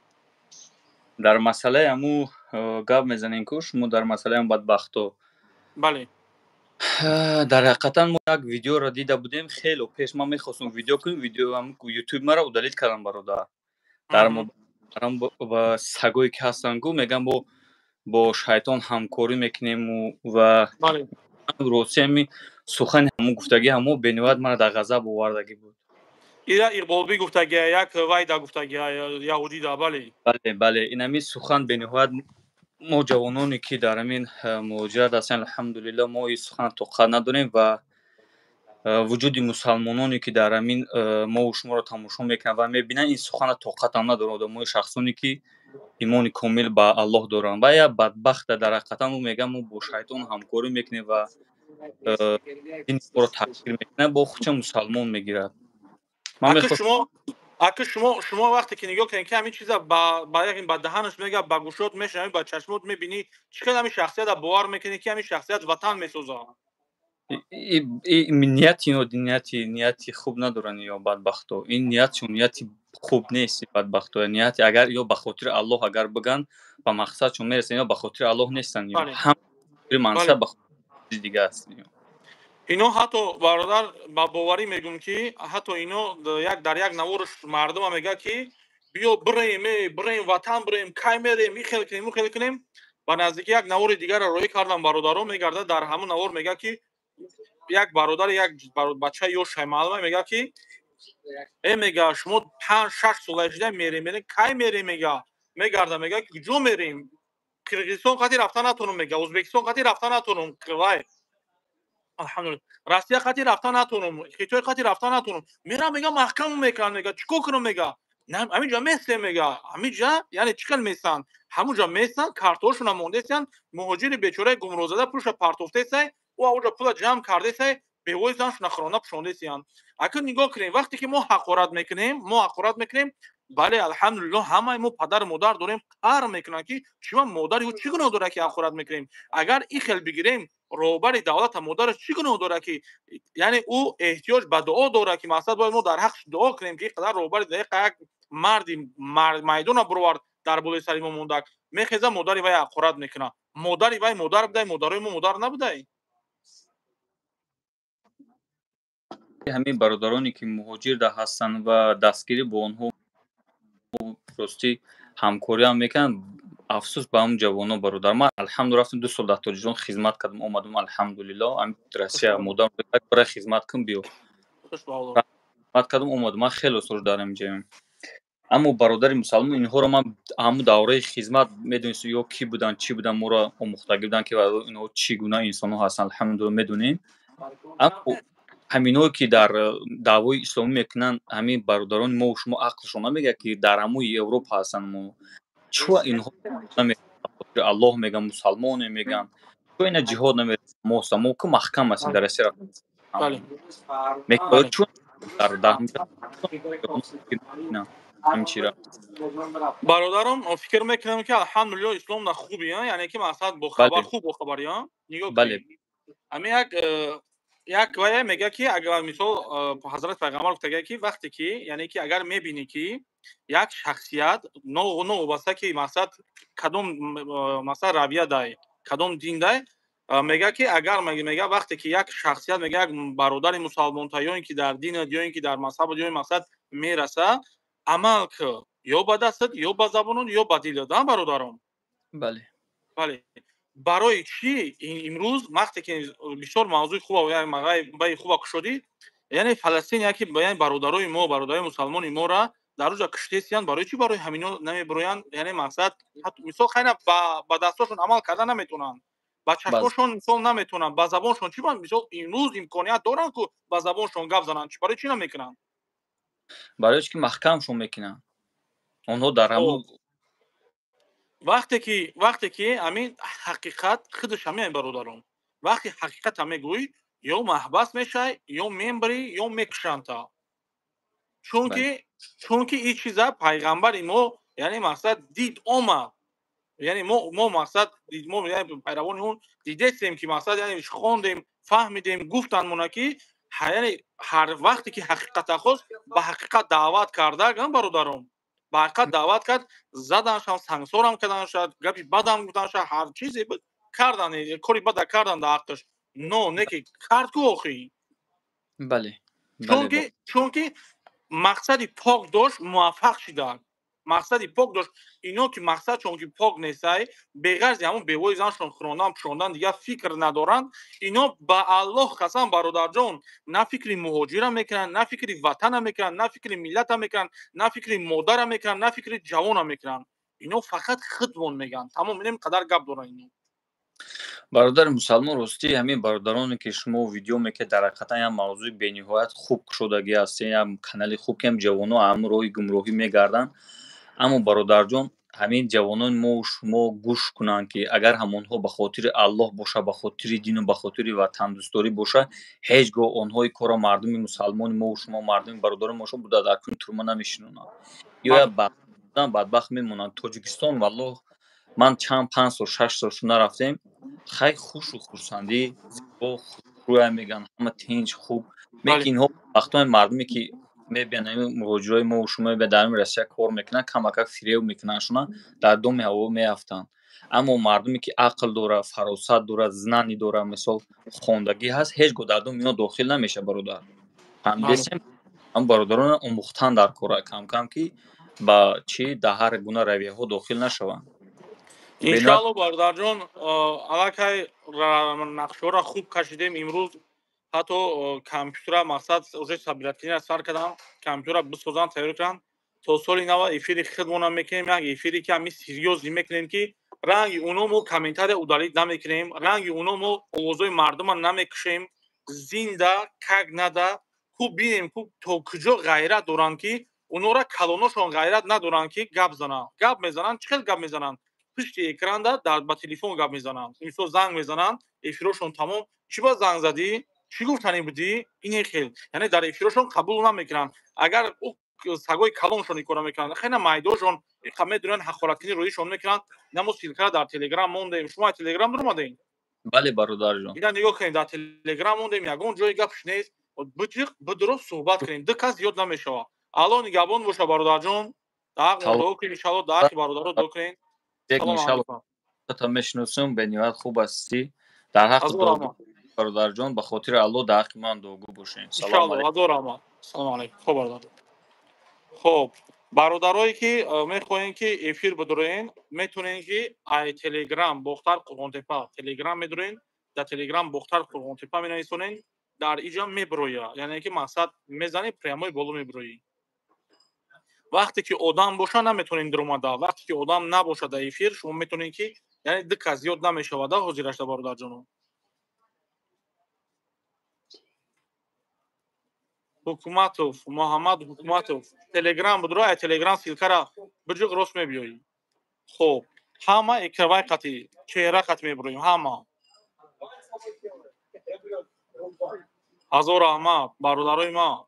Дар масъалаи ҳаму гап мезанем ку шумо, дар масъалаи ҳам бадбахто. Бале. Дар ҳақиқатан мо як видеоро дида будем хело пеш. Ман мехостум видео кунем, видео ютуб маро удалить кардам, бародар. Дар сагое ки ҳастанд, гу мегӯям, бо шайтон ҳамкорӣ мекунему ва рости ҳами сухани ҳамун гуфтагӣ ҳамо бениҳоят мара дар ғазаб овардагӣ буд. Ира Иқболбӣ гуфтагия, як вайда гуфтагия, яҳудида, бале. Бале, бале, ин ҳамин сухан бениҳоят мо ҷавононе, ки дар ҳамин муҳоҷират ҳастем, алҳамдулилло, мо ин сухана тоқат надорем ва вуҷуди мусалмононе, ки дар ҳамин мову шуморо тамошо мекунанд ва мебинанд, ин сухана тоқатам надоранд. Одамои шахсоне, ки имони комил ба Аллоҳ доранд, ва як бадбахта дар ҳақиқатан ӯ мегӯяд, мо бо шайтон ҳамкорӣ мекунем ва дини моро тағйир мекунад, бо худша мусалмон мегирад. Ака, шумо вақте ки нигоҳ кунед, ки ҳамин чиза ба даҳанаш мега, ба гӯшот мешунавӣ, ба чашмот мебинӣ, чӣ хел ҳамин шахсията бовар мекунӣ, ки ҳамин шахсият ватан месозад? Нияти ино нияти хуб надоранд ё бадбахто. Ин ниятшон нияти хуб нест, бадбахто. Нияти агар ё ба хотири Аллоҳ агар бигӯянд, ба мақсадшон мерасанд. Ё ба хотири Аллоҳ нестанд, ҳам мансаб, ба хотири дига аст. Ино ҳатто, бародар, ба боварӣ мегӯм, ки ҳатто ино як дар як наворш мардума мегӯяд, ки биё бираем, э бираем, ватан бираем, кай мерем, и хел кунем, ӯ хел кунем. Ба наздикӣ як навори дигарро роҳӣ кардам, бародаро. Мегардад, дар ҳамун навор мегӯяд, ки як бародар, як бачаи ёшай маълума, мегӯяд, ки э, мега, шумо 5-6 сола шуда мерем, мерем, кай мерем, мега. Мегарда, мега, ки куҷо мерем? Қирғизистон қати рафта натонум, мега, Ӯзбекистон қати рафта натонум, вай, алҳамдулилла, Россия қати рафта натонум, Хитой қати рафта натонум. Мерам, мега, маҳкам мекунам, мега, чӣ кор кунам, мега, ҳаминҷа местем, мега, ҳаминҷа. Яъне чӣ хел местанд? Ҳамунҷа местанд, картҳошона мондесиянд. Муҳоҷири бечораи гумрозада пулша партофтесай, ӯ авҷа пула ҷамъ кардесай, бевои заншона хӯронда пӯшондесиянд. Акн нигоҳ кунем, вақте ки мо ҳақорат мекунем, мо ҳақорат мекунем, бале, алҳамдулилло, ҳамаи мо падару модар дорем, қаҳр мекунанд, ки чима модари ӯ чӣ гуноҳ дорад, ки ҳақорат мекунем? Агар ин хел бигирем, роҳбари давлата модараш чӣ гуноҳ дорад, ки яъне ӯ эҳтиёҷ ба дуо дорад, ки мақсад бояд мо дар ҳаққаш дуо кунем, ки қадар роҳбари як марди майдона бировард, дар болои сари мо мондак. Мехеза, модари вай ҳақорат мекунад. Модари вай модар будай, модарои мо модар набудай? Ҳамин бародароне, ки муҳоҷирда ҳастанд ва дастгирӣ бо онҳо ростӣ ҳамкориам мекунанд, афсӯс ба ҳамн ҷавоно, бародар. Ман, алҳамду, рафтам, 2 сол дар Тоҷикистон хизмат кардам, омадам, алҳамдулилло, Россия. Модар бара хизмат кун, биё, хизмат кардам, омадам. Ман хеле сол дар ҳаминҷаям, аммо бародари мусалмон, инҳоро ман ҳамун давраи хизмат медонистам, ё кӣ буданд, чӣ буданд, моро омӯхтагӣ буданд, ки инҳо чӣ гуна инсонҳо ҳастанд, алҳамдулилла, медонем. Аммо ҳаминҳое, ки дар даъвои исломӣ мекунанд, ҳамин бародарони мо шумо ақлшон намегӯяд, ки дар ҳамуи Европа ҳастанд. Мо чӯ инҳо Аллоҳ мегӯян, мусалмоне мегӯян, чӯ ина ҷиҳод намерасанд? Мо ку маҳкам ҳастем, дар Россия чӯ дар ҳамчира? Бародарам, фикр мекунам, ки алҳамдулилло, ислом на хуби, яъне ки мақсад бохабар, хуб бохабар, нигоҳ. Ҳамин як вая мегӯяд, ки агар мисол ҳазрати пайғамбар гуфтагия, ки вақте ки, яъне ки агар мебинӣ, ки як шахсият, новобаста ки мақсад кадом мақсад равия дай, кадом дин дай, мегӯяд, ки агар мега, вақте ки як шахсият, мега, як бародари мусалмонта, ё ин ки дар динат, ё ин ки дар мазҳабат, ё ин мақсад мераса, амал ки ё ба дастат, ё ба забонат, ё ба дилат, а бародарон? Бале. Бале. Барои чӣ имрӯз вақте ки бисёр мавзӯи хуба баи хуба кушодӣ, яъне Фаластин, яке яъне бародарои мо, бародарои мусалмони мора дар рӯза киштесиянд, барои чӣ барои ҳамино намебироянд? Яъне мақсад, мисол, хайна ба дастошон амал карда наметавонанд, ба чашмошон мисол наметавонанд, ба забоншон чӣ? Мисол, имрӯз имконият доранд, ку ба забоншон гап зананд, барои чӣ намекунанд? Барои чи ки маҳкамшон мекунанд онҳо дар ҳамун. Вақте ки ҳамин ҳақиқат худаш ҳамин, бародарон, вақте ҳақиқата мегӯӣ, ё маҳбас мешавӣ, ё мембарӣ, ё мекушандта. Чунки ин чиза пайғамбари мо, яъне мақсад, дид омад. Яъне мо мақсад, мо пайравони он дидестем, ки мақсад, яъне хондем, фаҳмидем, гуфтанд мона, ки яъне ҳар вақте ки ҳақиқата хост, ба ҳақиқат даъват карда, бародарон, ба ҳақиқат даъват кард, заданшам, сангсорам карданша, гапи бадам гуфтанша, ҳар чизе буд кардан, кори бада кардан дар ҳаққаш. Но не ки кард ку охӣ. Бале. Чунки мақсади пок дошт, муваффақ шиданд. Мақсади пок дошт. Ино ки мақсадшон ки пок нестай, беғарзи ҳамон бевои заншон хӯрондан, пӯшондан дигар фикр надоранд. Ино ба Аллоҳ қасам, бародарҷон, на фикри муҳоҷира мекунанд, на фикри ватана мекунанд, на фикри миллата мекунанд, на фикри модара мекунанд, на фикри ҷавона мекунанд. Ино фақат худмон мегӯянд. Тамом, инем қадар гап доранд ино. Бародари мусалмон, ростӣ ҳамин бародароне ки шумо видео мекунед, дар ҳақиқатан як мавзӯи бениҳоят хуб кушодагӣ ҳастед, як канали хуб, ки ҳам ҷавоно ҳам роҳи гумроҳӣ мегарданд. Аммо бародарҷон, ҳамин ҷавонони мо шумо гӯш кунанд, ки агар ҳамонҳо ба хотири Аллоҳ боша, ба хотири дину ба хотири ватандӯстдорӣ боша, ҳеҷ гоҳ онҳои корро мардуми мусалмони мо шумо, мардуми бародарони мо шумо буда дар куни турма намешинонанд. Ё як бадбахт мемонанд. Тоҷикистон, валлоҳ, ман чанд 5 сол, 6 сол шуд нарафтем, хай хушу хурсандӣ, зебо, хушрӯя мегӯянд, ҳама тинҷ, хуб. Лекин инҳо вақтҳои мардуме ки мебиёнд, ҳамин муҳоҷирои мо шумо мебиёнд, дар ҳамин Россия кор мекунанд, камакак фиреб мекунанд шуна, дар доми ҳаво меафтанд. Аммо мардуме ки ақл дорад, фаросат дорад, знани дорад, мисол хондагӣ ҳаст, ҳеҷ гоҳ дар доми инҳо дохил намешавад, бародар. Фаҳмидесем? Ҳам бародарона омӯхтан дар кора кам-кам, ки ба чӣ дар ҳар гуна равияҳо дохил нашаванд. Иншаалло, бародарҷон, аллакай нақшаҳоро хуб кашидем. Имрӯз ҳатто компютера мақсад уже собираткиниро сар кардам, компютера бисозам, тайёр кардам. То соли нава эфири худмонам мекунем, як эфире ки ҳамин серьёзӣ мекунем, ки ранги уно мо комментария удалить намекунем, ранги уно мо овозҳои мардума намекушем, зинда как надо ку бинем, ку то куҷо ғайрат доранд, ки унора калоношон ғайрат надоранд, ки гап зананд. Гап мезананд, чӣ хел гап мезананд? Пушти экранда дар ба телефон гап мезананд. Мисол занг мезананд, эфирошон тамом. Чӣ ба занг задӣ? Чӣ гуфтанӣ будӣ? Ине хел. Яъне дар эфирошон қабул намекунанд. Агар ӯ сагои калоншон ин корро мекунанд, хеле майдошон иқа медонанд, ҳақораткунӣ рӯишон мекунанд. Ина мо ссылкаро дар Телеграм мондем. Шумо аз Телеграм дуромадем? Бале, бародарҷон. Ина нигоҳ кунед, дар Телеграм мондем, ягон ҷои гапш нест. Биҷиқ, бидуро суҳбат кунем. Ду кас зиёд намешавад. Аллоҳ нигаҳбон боша, бародарҷон. Дар ҳаққи мо дуо кунед, иншааллоҳ, дар ҳаққи бародаро дуо кунед. Иншааллоҳ мешиносам, бениҳоят хуб ҳастӣ. Дар ҳаққи бародарҷон, ба хотири Аллоҳ дар ҳаққи ман дуогӯ бошед. Иншааллоҳ, ҳазор раҳмат. Салому алайкум. Хуб, бародар. Хуб, бародарое ки мехоҳем ки эфир бидуроен, метавонед ки ай Телеграм Бохтар Қурғонтепа Телеграм медуроен, дар Телеграм Бохтар Қурғонтепа менависонед, дар иҷа мебироя. Яъне ки мақсад мезанед, прямой боло мебироӣ. Вақте ки одам боша, наметавонед дуромада. Вақте ки одам набоша дар эфир, шумо метавонед ки, яъне ду кас зиёд намешавада ҳозирашда, бародарҷоно. Ҳукуматов, Муҳаммад Ҳукуматов, Телеграм будро, ай Телеграм ссылкара биҷиқ, рост мебиёӣ. Хуб, ҳама экравай қати, чеҳра қати мебироем, ҳама. Ҳазор раҳмат, бародарои ман.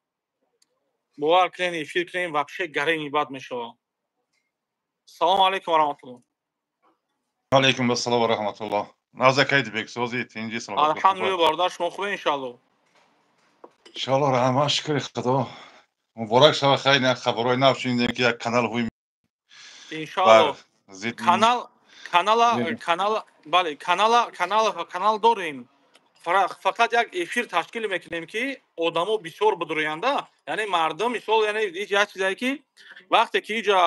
Бовар кунед, эфир кунем, вообще гарени бад мешавад. Салому алайкум ва раҳматуллоҳ. Алайкум ассалом ва раҳматуллоҳ. Назакайд бексози, тинҷи, саломат. Алҳамдулиллоҳ, бародар, шумо хубед, иншааллоҳ. Иншааллоҳ, раҳмат, шукри Худо. Муборак шава, хайр, як хабарҳои нав шунидем, ки як канал ҳуй иншааллоҳ. Канал, канала, канал, бале, канала, канал, канал дорем. Фақат як эфир ташкил мекунем, ки одамо бисёр бидурӯянда, яъне мардум, мисол, яъне як чизе ки вақте ки иҷа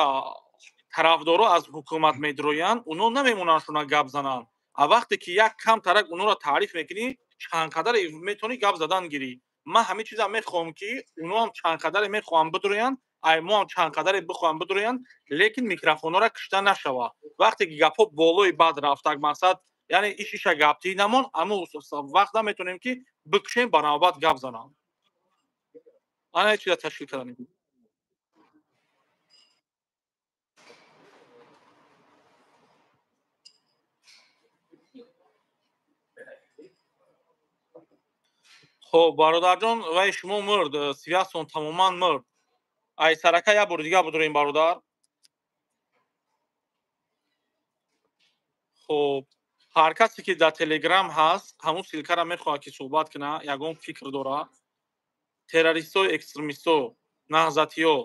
тарафдоро аз ҳукумат медурӯянд, уно намемонанд шуна гап зананд. А вақте ки як кам тарак унора таъриф мекунӣ, чанд қадаре метавонӣ гап задан гирӣ. Ман ҳамин чиза мехоҳам, ки уноам чанд қадаре мехоҳам бидурӯянд, ай мо ҳам чанд қадаре бихоҳам бидурӯянд, лекин микрофонҳоро кушта нашавад. Вақте ки гапҳо болои бад рафтак, мақсад, яъне иш иша гаптӣ намон, аммо вақт наметавонем ки бикушем, ба навбат гап занам. Ана чиза ташкил карданем. Хоб, бародарҷон, вай шумо мурд, связьтон тамоман мурд. Ай сарака як бори дигар бидурем, бародар. Хоб, ҳар касе ки дар Телеграм ҳаст, ҳамун ссылкаро мехоҳад ки суҳбат кунад, ягон фикр дорад, террористо, экстремисто, наҳзатиё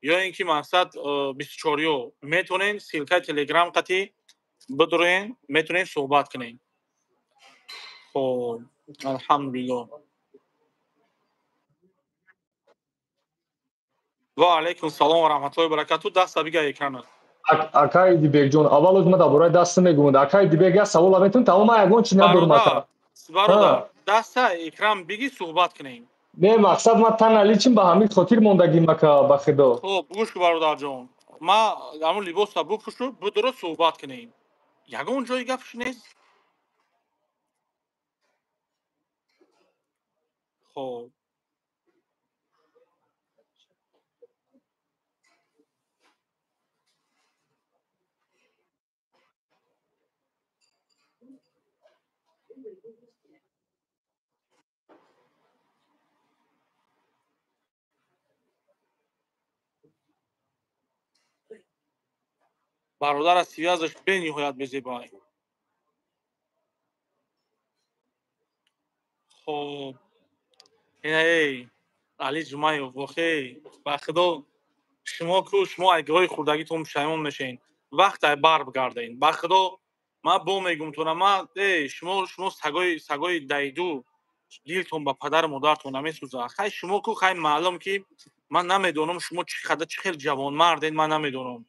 ё ин ки мақсад 24-ё метавонед ссылкаи Телеграм қатӣ бидуроен, метавонед суҳбат кунед. Хоб, алҳамдулиллоҳ. Ва алайкум салом ва раҳматуллоҳи ва баракатуҳ. Даста бига экрана. Акай Дибекҷон, аввал оз ман дар бораи даст мегӯям. Акай Дибек, як савол метавон, тамом, ман ягон чи надорам ака. Бародар, даста экран биги, суҳбат кунем. Не, мақсад ман тан аличим ба ҳамин хотир мондагим ака, ба худо. Хоб, гӯш кун, бародарҷон. Ман ҳамон либоса бупӯшу, бидуро суҳбат кунем. Ягон ҷои гапш нест. Хоб. Бародар аз связаш бениҳоят безебай. Хоб, ина эй Али Ҷумаев, вохей, ба худо, шумо ку, шумо айгоҳои хурдагитон пушаймон мешавед. Вақт ай бар бигарден. Ба худо, ман бо мегум тона, ман эй шумо сагои дайду, дилтон ба падару модартон намесӯзад. Хай, шумо ку, хай, маълум ки ман намедонам шумо чӣ қадар, чӣ хел ҷавонмардед, ман намедонам.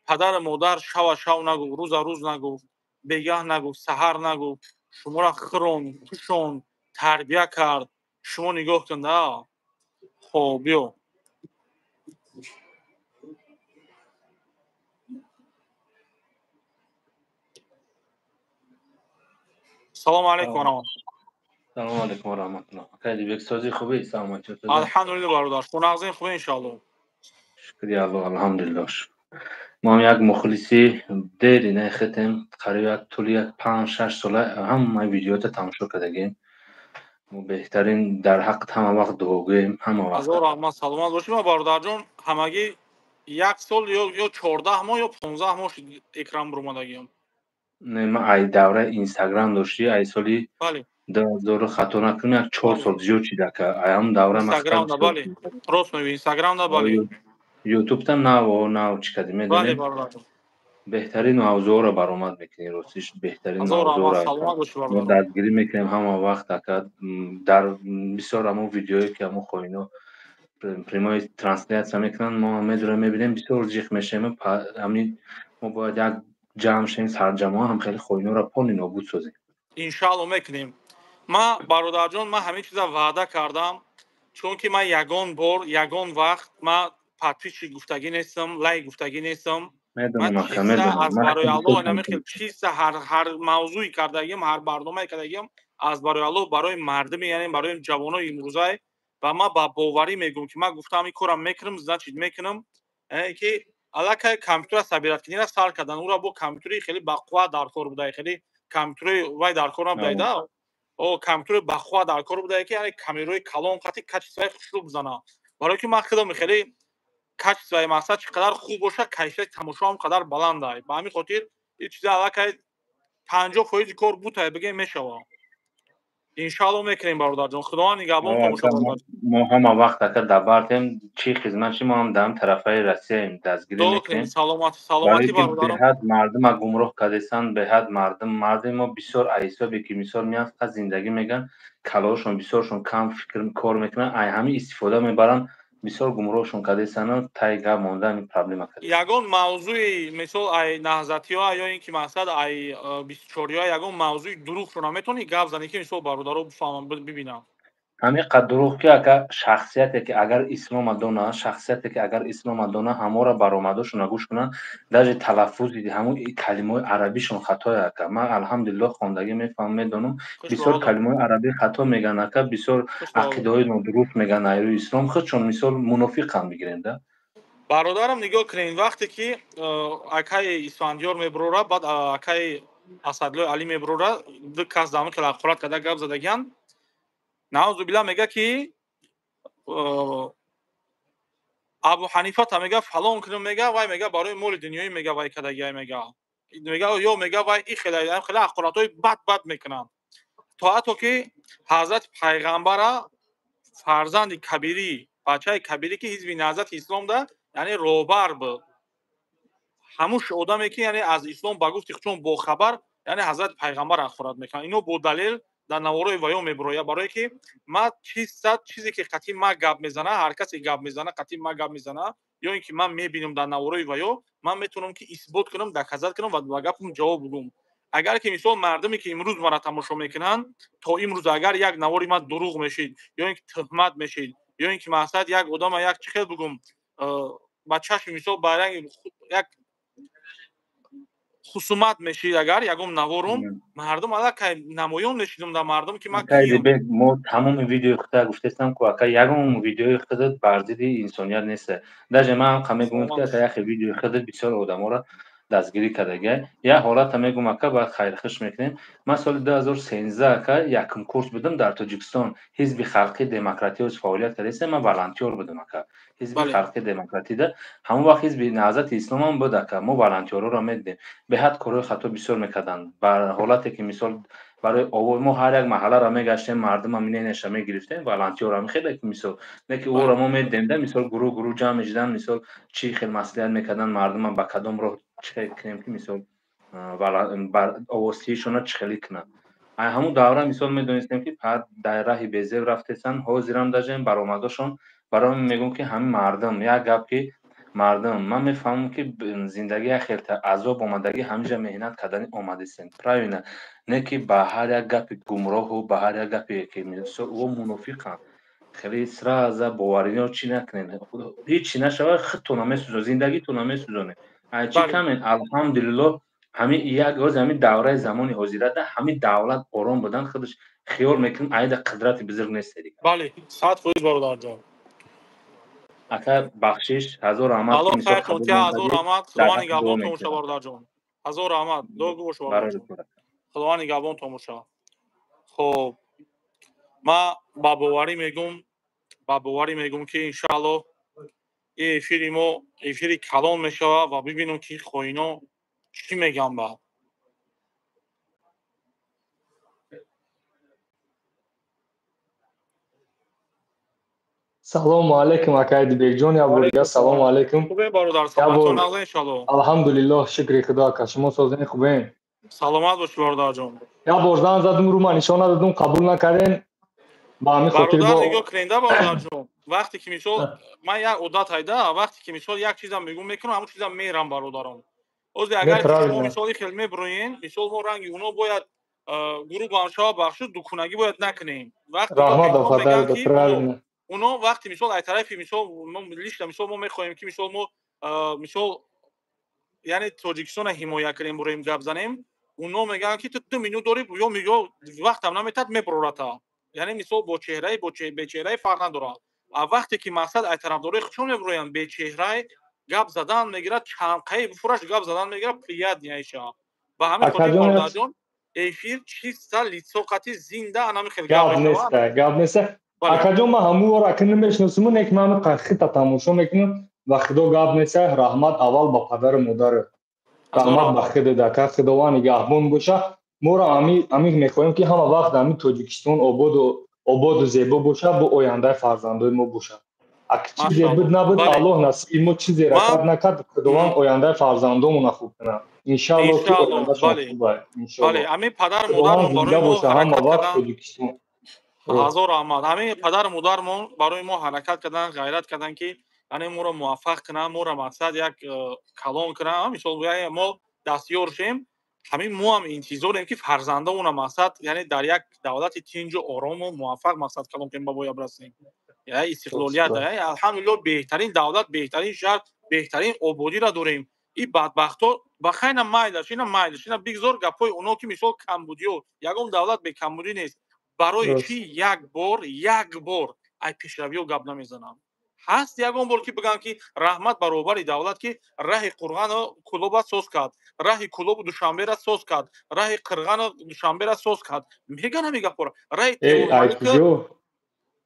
Падару модар шава шав нагуфт, рӯза рӯз нагуфт, бегаҳ нагуфт, саҳар нагуфт, шуморо хӯрон, пӯшон, тарбия кард. Шумо нигоҳ кун да. Хоб, биё. Салому алайкум ва раҳматуллоҳ. Салому алайкум ва раҳматуллоҳ. Акай Дибек, сози хубӣ, саломатӣ? Алҳамдулиллоҳ, бародар. Хунағзин хубе, иншоаллоҳ. Шукри Аллоҳ, алҳамдулиллоҳ. Мо ҳам як мухлиси дери нехетем, қариб як тӯли як 5-6 сола ҳамаи видеота тамошо кардагем. Мо беҳтарин, дар ҳаққат ҳама вақт дуогӯем, ҳама вақт. Ҳазор раҳмат, саломат бошед. Ма, бародарҷон, ҳамагӣ як сол ё 14 моҳ ё 15 моҳ шуд экран буромадагиам. Не, ман ай давраи Инстаграм доштӣ, ай соли 2000, хато накунам, як 4 сол зиёд шид ака. Ай ҳамн давра. Инстаграмда, бале, рост мегӯӣ, Инстаграмда, бале. Ютубта нав нав чӣ кардӣ, медонем, беҳтарин мавзӯъро баромад мекунӣ, ростиш, беҳтарин мавзӯъро мо дастгирӣ мекунем ҳама вақт, ака. Дар бисёр ҳамон видеое ки ҳамон хоино прямой трансляция мекунанд, мо медорем, мебинем, бисёр ҷиқ мешавем. Ҳамин мо бояд як ҷамъ шавем, сарҷамоа ҳам хеле хоиноро полный нобуд созем. Иншаалло, мекунем. Ман, бародарҷон, ман ҳамин чиза ваъда кардам, чунки ман ягон бор, ягон вақт ман подписчик гуфтагӣ нестам, лайк гуфтагӣ нестам. Ман чиста аз барои Аллоҳ, намехел, чиста ҳар мавзӯи кардагиам, ҳар барномае кардагиам аз барои Аллоҳ, барои мардуми, яъне барои ҷавонои имрӯзае. Ва ман ба боварӣ мегӯм, ки ман гуфтам ин корам мекунам, значит мекунам, ки аллакай компютера собирать кунира сар кардан. Ура бо компютери хеле бақувват дар кор буда, хеле компютери вай дар кор набуда, о компютери бақувват дар кор буда, ки яъне камераи калон қати качествои хушрӯ бизана. Барои ки ман худам хеле качествои, мақсад, чӣ қадар хуб бошад, кайфияти тамошо ҳам қадар баланда. Ба ҳамин хотир ин чиза аллакай 50 фоизи кор бутай, бигем, мешава. Иншаалло, мекунем, бародарҷон. Худованд нигаҳбон бошад. Мо ҳама вақт, ака, дабартем, чӣ хизмат чи, мо ҳам дар тарафаи Россияем, дастгирӣ мекунем. Саломати, саломати, бародарон. Беҳад мардума гумроҳ кардесан, беҳад мардум, мардуми мо бисёр ҳисобе ки мисол меянд, фақат зиндагӣ меган, калоашон бисёршон кам фикр кор мекунанд, ай ҳамин истифода мебаранд, бисёр гумроҳшон кардесану тай гап монда ҳамин проблема кард. Ягон мавзӯи, мисол, ай наҳзатиҳо ё ин ки, мақсад, ай 24-иҳо, ягон мавзӯи дурӯғшо наметавонӣ гап занӣ, ки мисол бародаро бифаҳмам, бибинам? Ҳамин қад дурӯғ ки, ака, шахсияте ки агар ислома дона, шахсияте ки агар ислома дона, ҳамора баромадошона гӯш кунанд, даже талаффузи ҳамун калимаҳои арабишон хатое, ака. Ман, алҳамдулиллоҳ, хондагӣ, мефаҳмам, медонам, бисёр калимаҳои арабӣ хато мегӯянд, ака, бисёр ақидаҳои нодуруст мегӯянд айрӯи ислом, худшон мисол мунофиқам бигирем да. Бародарам, нигоҳ кунед, вақте ки акаи Исфандиёр мебурора, баъд акаи Асадлои Алӣ мебурора, ду кас дар хел ҳақорат карда гап задагиянд, наузубилла, мега ки Абу Ҳанифата, мега, фалон кунам, мега, вай, мега, барои моли дунёӣ, мега, вай кадагиай, мега ё мега, вай и хеле хеле ҳақоратҳои бад бад мекунанд, то ҳатто ки ҳазрати пайғамбара фарзанди кабирӣ, бачаи кабирӣ, ки ҳизби Наҳзати исломда, яъне роҳбар буд, ҳамуш одаме ки, яъне, аз ислом ба гуфти худшон бохабар, яъне ҳазрати пайғамбар ҳақорат мекунанд. Ино бо далел Дар наворои ваё мебурояд, барое ки ма чиза чизе ки қатъи ма гап мезана, ҳар касе гап мезана, қатъи ма гап мезана, ё ин ки ман мебинам дар наворои ваё, ман метавонам ки исбот кунам, доказать кунам ва ба гапам ҷавоб бугум. Агар ки мисол мардуме ки имрӯз мара тамошо мекунанд, то имрӯз агар як навори ман дурӯғ мешид, ё ин ки туҳмат мешид, ё ин ки мақсад як одама як чӣ хел бугум, ба чашми мисол ба як хусумат мешид, агар ягон наворум мардум аллакай намоён мешидум дар мардум ки ман кием. Мо тамоми видеои худа гуфтестам ку ака, ягон видеои худат бар зидди инсоният нест. Даже ман ҳам мегӯям ки ака, яхе видеои худат бисёр одаморо дастгирӣ кардага. Як ҳолата мегӯм ака, баъд хайрхуш мекунем. Ман соли 2013 ака якум курс будам дар Тоҷикистон, Ҳизби халқи демократӣ фаъолият кардастем, ман волонтёр будам ака. Ҳизби халқи демократида ҳамон вақт Ҳизби Наҳзати Исломам буд ака, мо волонтёрҳоро медидем. Беҳад корҳои хато бисёр мекарданд. Бар ҳолате ки мисол барои овоз мо ҳар як маҳалларо мегаштем, мардума мненияша мегирифтем, волонтёрам хеле ки мисол не ки ӯро мо медидем да, мисол гурӯҳ гурӯҳ ҷамъ мешуданд, мисол чӣ хел маслиҳат мекарданд мардума, ба кадом роҳ чӣ хел кунем ки мисол овозтиҳишона чӣ хелӣ кунанд. Ҳамун давра мисол медонистем ки дар раҳи безеб рафтесанд, ҳозирам дажем баромадошон. Барои мегӯм ки ҳамин мардум як гап ки мардум ман мефаҳмам ки зиндагӣ як хел азоб омадагӣ, ҳамиҷа меҳнат кардани омадистем, правильно, не ки ба ҳар як гапи гумроҳу ба ҳар як гапе ки мисол ӯ мунофиқанд, хеле сразу боварино чӣ накунед, ҳеҷ чӣ нашавад, худтона месӯзонед, зиндагитона месӯзонед. Ай чӣ камен, алҳамдулиллоҳ, ҳамин як ҳоз ҳамин давраи замони ҳозирада ҳамин давлат ором будан худаш хиёл мекунем, айда қудрати бузург нест дигар. Бале, 100% бародарҷон. Ака бахшиш, ҳазор раҳмат. Аллоҳ хайр кунад, ҳазор раҳмат. Худованд нигаҳбонтон бошад бародарҷон. Ҳазор раҳмат. Дуо бош бародарҷон. Худованд нигаҳбонтон бошад. Хоб, ман ба боварӣ мегӯм, ба боварӣ мегӯм ки иншааллоҳ ин эфири мо эфири калон мешавад ва бибинем ки хоино чӣ мегӯянд баъд. Салому алейкум, акай Дибекҷон, як бор дигар салому алейкум. Хубем бародар, саломатон нағз иншаллоҳ. Алҳамдулиллоҳ, шукри худо ака, шумо созани хубем? Саломат бошӣ бародарҷон. Як бор занг задум, рӯ ма нишон надодум, қабул накардем. Ба ҳамин хотир бародар нигоҳ куненда бародарҷон. Вақте ки мисол ман як одат ҳайда, вақте ки мисол як чизам мегӯм мекунам, ҳамон чизам мерам бародарон. Ози агар шумо мисоли хел мебуроен, мисол мо ранги уно бояд гурӯҳ бо ҳамшава бахшу дукунагӣ бояд накунем. Вақте раҳмат ба правильно. Уно вақти мисол ай тарафи мисол лично мисол мо мехоҳем ки мисол мо мисол яъне Тоҷикистонро ҳимоя кунем, буроем гап занем, уно мегӯянд ки ту 2 минут дорӣ, ё вақтам наметад, мебурората. Яъне мисол бо чеҳраи бо бечеҳраи фарқ надорад. А вақте ки мақсад ай тарафдорои худшон мебуроянд, бечеҳраи гап задан мегирад, чанқаи буфураш гап задан мегирад, приятный айша. Ба ҳамин хотир бародарҷон, эфир чиста лицо қати зинда анами хел гап нест, гап нест. Акаҷон, ман ҳамуро ака намешиносуму, не ки ман ҳами хита тамошо мекунам ва худо гап неста. Раҳмат аввал ба падару модару, раҳмат ба худат ака, худованд нигаҳбон боша. Моро ҳамин мехоҳем ки ҳама вақт ҳамин Тоҷикистон ободу зебо боша, бо ояндаи фарзандои мо боша. Ака чизе буд набуд, Аллоҳ насиби мо чизе ракат накард, худованд ояндаи фарзандомона хуб кунад. Иншааллоҳ ки ояндашон хуб ай. Бале, ҳамин падару модармон барои мо ҳама вақт Тоҷикистон. Ҳазор раҳмат. Ҳамин падару модармон барои мо ҳаракат карданд, ғайрат карданд ки яъне моро муваффақ кунанд, моро мақсад як калон кунанд. Мисол мо дастёр шем, ҳамин мо ҳам интизорем ки фарзандамона мақсад яъне дар як давлати тинҷу орому муваффақ мақсад калон кунем, ба бояд расем. Истиқлолият, алҳамдулиллоҳ, беҳтарин давлат, беҳтарин шаҳр, беҳтарин ободиро дорем. И бадбахто ба хайна майлаш, ина майлаш, ина бигзор гапҳои оно ки мисол камбудиё, ягон давлат бекамбудӣ нест. Барои чӣ як бор ай пешравиё гап намезанам? Ҳаст ягон бор ки бигӯям ки раҳмат баробари давлат ки раҳи Қурғану Кулоба соз кард, раҳи Кулобу Душанбера соз кард, раҳи Қирғану Душанбера соз кард. Меган ҳамин гапҳоро. Раҳи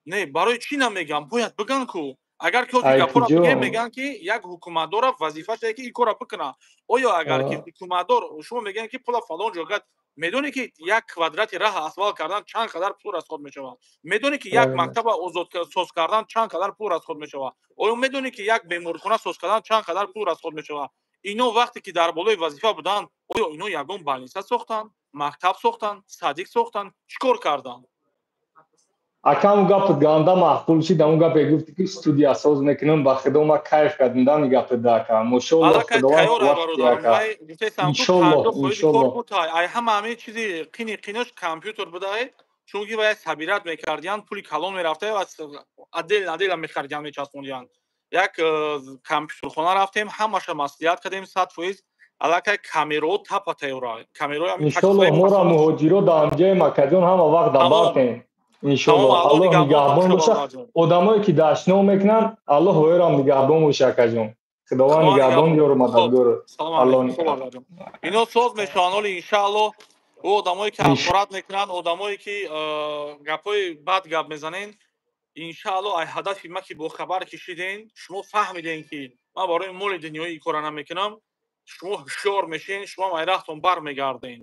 не, барои чӣ намегам? Бояд бигӯям ку. Агар ки ҳозир гапҳоро бигӯем, мегӯянд ки як ҳукуматдора вазифааш ки ин корро бикунад. Оё агар ки ҳукуматдор шумо мегӯянд ки пула фалон ҷо гад, медонӣ ки як квадрати раҳ асфалт кардан чанд қадар пул расход мешавад? Медонӣ ки як мактаба озод соз кардан чанд қадар пул расход мешавад? Оё медонӣ ки як беморхона соз кардан чанд қадар пул расход мешавад? Ино вақте ки дар болои вазифа буданд, оё ино ягон больница сохтанд? Мактаб сохтанд, садик сохтанд, чӣ кор карданд? Акам гапат ганда маъқул шид, ҳамун гапе гуфти ки студия соз мекунам, ба худо ма кайф кардам дами гапат да ака. Мошоллоҳ, Худованд қувват ака. Иншоллоҳ, иншоллоҳ. Ай ҳама ҳамин чизи қини қинош компютер будай, чунки вай сабират мекардиянд, пули калон мерафта ва отдельно отдельно мехаридиянд, мечаспондиянд. Як компютерхона рафтем, ҳамаша маслиҳат кардем 100%, аллакай камерао тапа тайёра. Камерао Иншоллоҳ моро муҳоҷиро дар ҳамҷои макаҷон ҳама вақт дабартем. Иншоллоҳ Аллоҳ нигаҳбон боша. Одамое ки дашном мекунанд, Аллоҳ оёрам нигаҳбон боша акаҷон. Худованд нигаҳбон ёру мададгор. Аллоҳ нигаҳбон. Ино соз мешаванд оли иншааллоҳ. Ӯ одамое ки ҳақорат мекунанд, одамое ки гапҳои бад гап мезананд, иншааллоҳ ай ҳадафи ма ки бохабар кишиден, шумо фаҳмиден ки ман барои моли дунёӣ ин кора намекунам, шумо ҳушёр мешен, шумо ай рахтон бармегарден.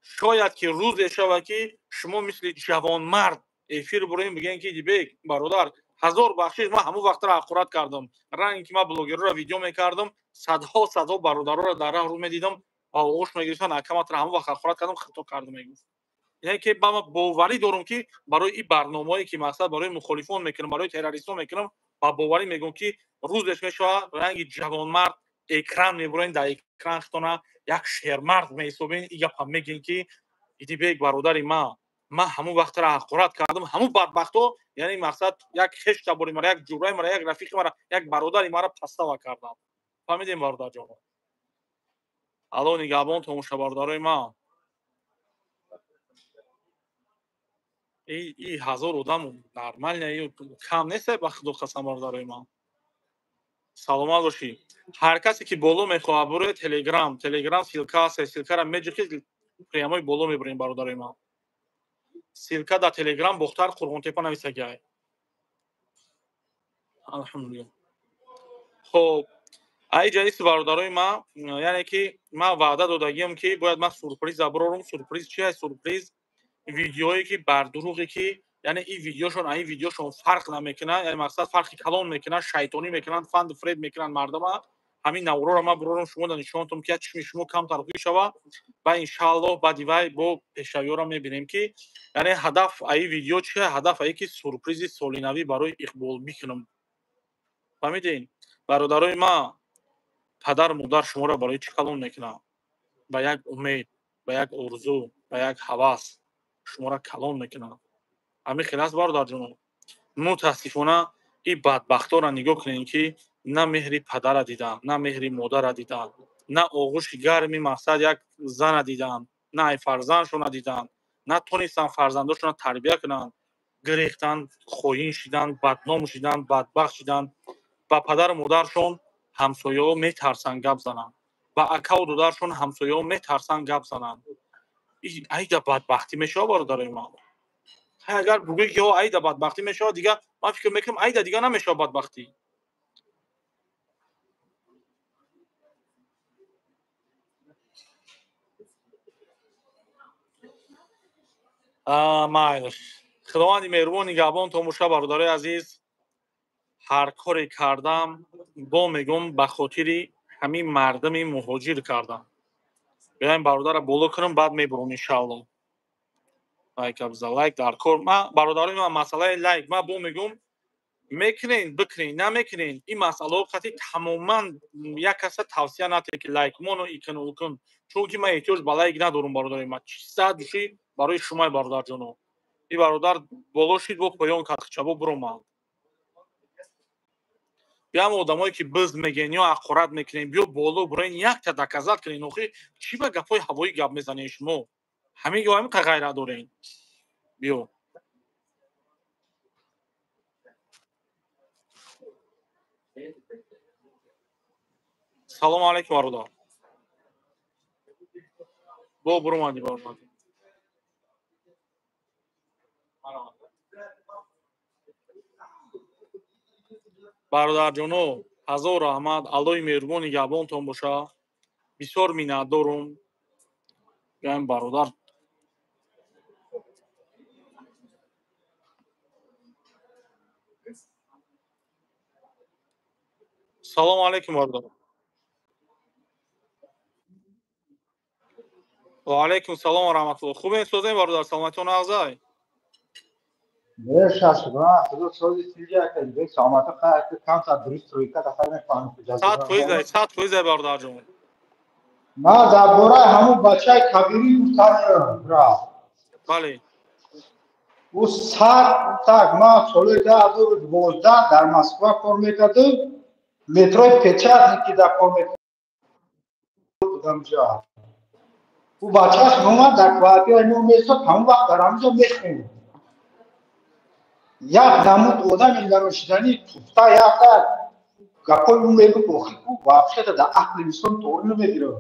Шояд ки рӯзе шавад ки шумо мисли ҷавонмард эфир бурем, бигӯем ки Дибек бародар, ҳазор бахшиш, ман ҳамон вақтро ҳақорат кардам. Ранге ки ман блогерро видео мекардам, садҳо садҳо бародароро дар раҳ рӯ медидам ва оғӯш мегирифтанд, акаматро ҳамон вақт ҳақорат кардам, хато кардам, мегуфт. Яъне ки ман боварӣ дорам ки барои ин барномаое ки мақсад барои мухолифон мекунам, барои террористон мекунам, ба боварӣ мегӯям ки рӯзеш мешавад ранги ҷавонмард экран мебурен, дар экран хитона як шермард меҳисобен, ин гапам мегӯем ки Идибек бародари ман, ман ҳамон вақтро ҳақорат кардам, ҳамон бадбахто, яъне мақсад як хеш табори мара, як ҷураи мара, як рафиқи мара, як бародари мара пастава кардам. Фаҳмидем бародарҷон? Аллоҳ нигаҳбон томоша бародарои ман. И ҳазор одам нормально, кам нест ба худо қасам бародарои ман. Саломат бошӣ. Ҳар касе ки боло мехоҳад буре, Телеграм, Телеграм ссылка аст, ссылкаро меҷиқи, прямой боло мебурем бародарои ман. Ссылка дар Телеграм Бохтар Қурғонтепа нависагиай. Алҳамдулиллоҳ. Хоб, ай ҷаниси бародарои ман, яъне ки ман ваъда додагиам ки бояд ман сюрприз аброрум. Сюрприз чи аст? Сюрприз видеое ки бар дурӯғе ки яъне ин видеошон ин видеошон фарқ намекунад, яъне мақсад фарқи калон мекунад, шайтонӣ мекунанд, фанду фреб мекунанд мардума. Ҳамин навроро ман бурорам шумо да нишонатон ки чишми шумо камтар ҳуй шава ва иншааллоҳ баъди вай бо пешравиёро мебинем ки яъне ҳадаф аи видео чи? Ҳадаф аи ки сюрпризи солинавӣ барои Иқбол бикунам. Фаҳмидем? Бародарои ман, падару модар шуморо барои чӣ калон мекунанд? Ба як умед, ба як орзу, ба як ҳавас шуморо калон мекунанд. Ҳамин хел аст бародарҷоно. Мутаассифона ин бадбахторо нигоҳ кунем ки на меҳри падара диданд, на меҳри модара диданд, на оғӯши гарми мақсад як зана диданд, на ай фарзандшона диданд, на тонистанд фарзандошона тарбия кунанд, гирехтанд, хоин шиданд, бадном шиданд, бадбахт шиданд. Ба падару модаршон ҳамсояҳо метарсанд гап зананд, ба акаву додаршон ҳамсояҳо метарсанд гап зананд. Айда бадбахтӣ мешавад бародарои ман. Агар бугӯӣ ки айда бадбахтӣ мешавад, дига ман фикр мекунам айда дига намешавад бадбахтӣ. Майлаш, Худованди меҳрубон нигаҳбонтон боша бародарои азиз. Ҳар коре кардам, бо мегӯм ба хотири ҳамин мардуми муҳоҷир кардам. Биёем бародарро боло кунам, баъд мебурам иншааллоҳ. Лайк абза, лайк дар кор. Ман бародарои ман масъалаи лайк, ман бо мегӯм мекунен, бикунен, намекунен, ин масъалаҳо қатъи тамоман як каса тавсия натиҳед ки лайк моно икун укун, чунки ман эҳтиёҷ ба лайк надорам бародарои ман. Чиста души барои шумои бародарҷоно. Ин бародар боло шид, бо поён кард, хичабо буромад. Биям одамое ки биз мегӯен ё ҳақорат мекунен, биё боло бурен, якта доказат кунен. Охи чӣ ба гапҳои ҳавоӣ гап мезанед шумо? Ҳамин ё ҳамин ғайрат дорен? Биё. Салому алайкум бародар. Бо буромадӣ бародар. Бародарҷоно, ҳазор раҳмат, Аллоҳи меҳрубон нигаҳбонтон боша. Бисёр миннатдорум. Биёем бародар. Салому алайкум бародар. Ва алайкум салом ва раҳматуллоҳ. Хубем, созем бародар, саломатиён нағзай? 100%, 100% бародарҷон. Ман дар бораи ҳамун бачаи кабирӣ гуфтанем, брат. Бале. Ӯ сар так ман соли 2012 дар Москва кор мекардам, метрои Печатники дар кор мекардам ҷа. Ӯ бачааш меомад дар квартираи мо месод, ҳамон вақт дар ҳамонҷо мехонд. Як намуд одами намешиданӣ туфта якта гапҳои ӯ мегуфт, охир ӯ вообще-то дар ақли инсон тоғрӣ намегирад.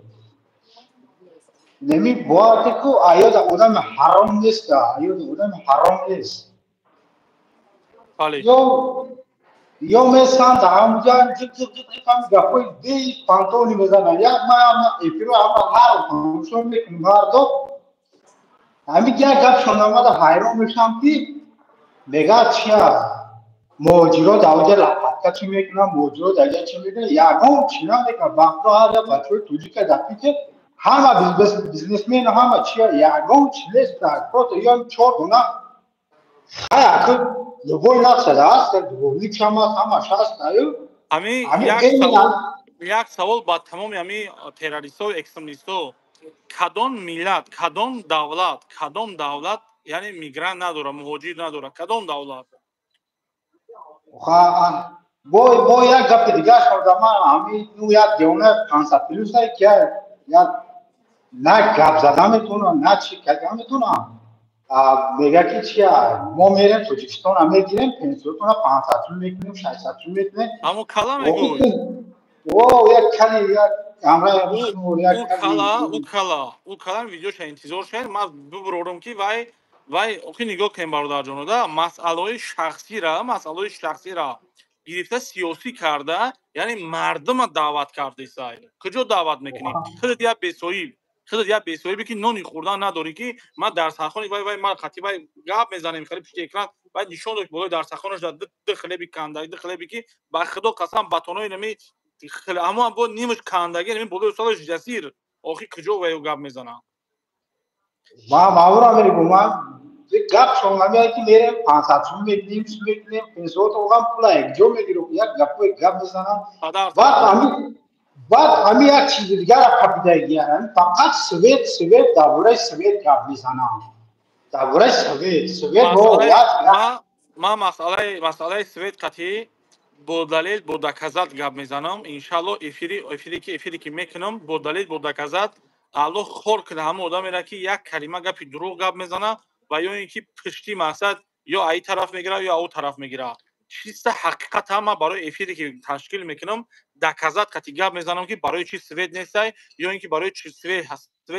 Неми бояд ку аёда одами ҳаром нест, аёда одами ҳаром нест. Ё месанд ҳамҷа ҷиқ ҷиқ ҷиқ ҳам гапҳои бе пантони мезананд. Як ман эфиро ҳама ҳар тамошо мекунам, ҳар ду ҳамин як гапшон омада ҳайрон мешавам, ки мегӯяд чия муҳоҷиро дар онҷа лапатка чӣ мекунанд, муҳоҷиро дар ҷа чӣ мекунанд, ягон чӣ намекунанд. Вақто ҳар як бачаҳои тоҷика дар Питер ҳама бизнесмен, ҳама чия, ягон чӣ нест. Просто ё чор дона хай акы любой нақша ҳаст, дворникшам ҳаст, ҳамаш ҳаст. Ҳамин як савол ба тамоми ҳамин террористҳо, экстремистҳо: кадом миллат, кадом давлат, кадом давлат яъне мигрант надорад, муҳоҷир надорад? Кадом давлат? Бо як гапи дигар шуда, ман ҳамин як девона 500 плюс ки як на гап зада метавонам, на чӣ карда метавонам. Мега ки чия мо мерем Тоҷикистона мегирем, пенсиятона 500 сум мекунем, 600 сум мекунем. Ҳамон кала мегӯй? О, як кали, як ӯ кала видеоша интизор шавед, ман бибурорам ки вай охи нигоҳ кунем бародарҷоно, да масъалаҳои шахсира, масъалаҳои шахсира гирифта сиёсӣ карда, яъне мардума даъват кардесай. Куҷо даъват мекунӣ? Худат як бесоҳиб, худат як бесоҳибе ки нони хӯрдан надорӣ, ки ман дар сархони вай вай ман хати вай гап мезанем, хеле пишти экран вай нишон дод, болои дарсахонаш дар ду хлеби кандаги, ду хлебе ки ба худо қасам батонои нами ҳамон бо нимаш кандаги нами болои устодаш ҷасир. Охи куҷо вай гап мезанам? Ман мавра мегӯм, ман гап шон намеяд ки мерем 500 сум мекунем, сум мекунем, пенсиёт оғам пула якҷо мегирам, як гапҳои гап мезанам. Баъд ҳамин як чизи дигара қабидагиям, фақат свет, свет, дар бораи свет гап мезанам, дар бораи свет, свет. Ман масъалаи свет қатъӣ бо далел, бо доказать гап мезанам. Иншалло эфире ки мекунам, бо далел, бо доказать. Аллоҳ хор кунад ҳама одамеро, ки як калима гапи дурӯғ гап мезана ва ё ин ки пушти мақсад ё аи тараф мегирад, ё ау тараф мегирад. Чиста ҳақиқат ҳама барои эфире ки ташкил мекунам, доказать қати гап мезанам, ки барои чи свет нестай, ё ин ки барои чи свет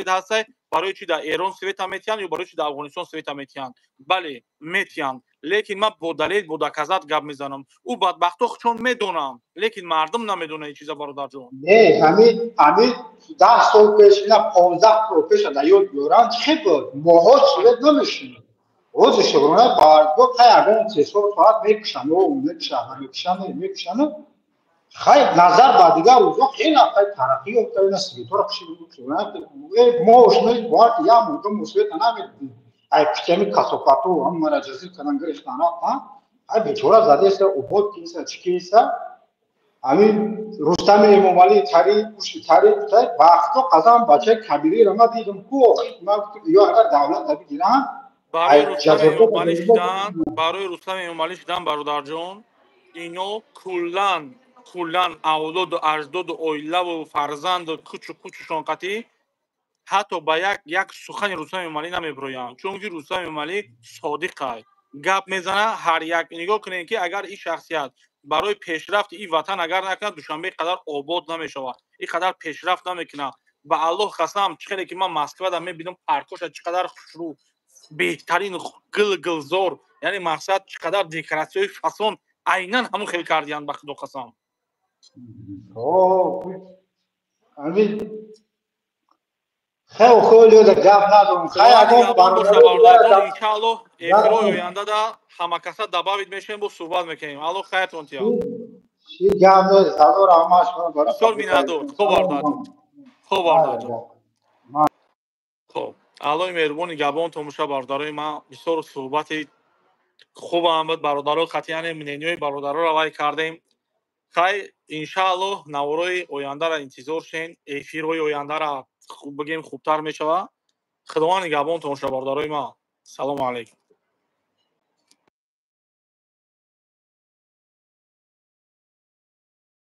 ҳастай, барои чи дар Эрон света метиҳанд ё барои чи дар Афғонистон света метиҳанд. Бале, метиҳанд, лекин ман бо далел, бо доказать гап мезанам. Ӯ бадбахто чон медонам, лекин мардум намедонад ин чиза, бародарҷон. Не, ҳамин 10 сол пеш, ина 15 сол пеш дар ёд биёрам, чӣ буд, моҳо свет намешунид. Рӯзи шукрона парвардигор хай ягон се-чор соат мекушанд, мекушанд, мекушанд, мекушанд. Хай назар ба дигар рӯзҳо хеле хай тараққӣ ёфта, ина светҳоро кушанд. Мо ошнои бояд як муддат мо света намедидем. Ай пиштами касофату ҳамара ҷазир кардан гирифтан рафтан. Ай бечора задеса, обод киса, чӣ киса. Ҳамин Рустами Эмомалӣ тари уши тари вақто қасам бачаи кабириро ман дидам ку, охир ман гуфтам ё агар давлат бигиранд. Барои Рустами Эмомалӣ шудан, бародарҷон, ино куллан авлоду аҷдоду оилаву фарзанду кучу кучушон қатъӣ ҳатто ба як сухани Рустами Эмомалӣ намебироянд, чунки Рустами Эмомалӣ содиқай гап мезана. Ҳар як нигоҳ кунем, ки агар ин шахсият барои пешрафти ин ватан агар накунад, Душанбе қадар обод намешавад, ин қадар пешрафт намекунад. Ба Аллоҳ қасам, чӣ хеле ки ман Москвада мебинам, паркоша чӣ қадар хушрӯ, беҳтарин гул-гулзор, яъне мақсад чӣ қадар декоратсияҳои фасон, айнан ҳамон хел кардиянд, ба худо қасам. Хел хеле гап надорам. Хай ягон бародарон, иншааллоҳ эфирҳои ояндада ҳамакаса добавить мешавем, бо суҳбат мекунем. Аллоҳ хайртон тиҳад. Чӣ гап нест, ҳазор раҳмат шумо. Бисёр миннатдор. Хуб бародарҷон, хуб бародарҷон, хуб. Аллои меҳрубони гапонтон боша, бародарои ман. Бисёр суҳбати хубам буд, бародаро. Қатъиян мнение ҳои бародароро вай кардем. Хай, иншааллоҳ, наворои ояндаро интизор шен, эфирҳои ояндара бигем, хубтар мешавад. Худованд нигаҳбонтон боша, бародарои ман. Салому алайкум.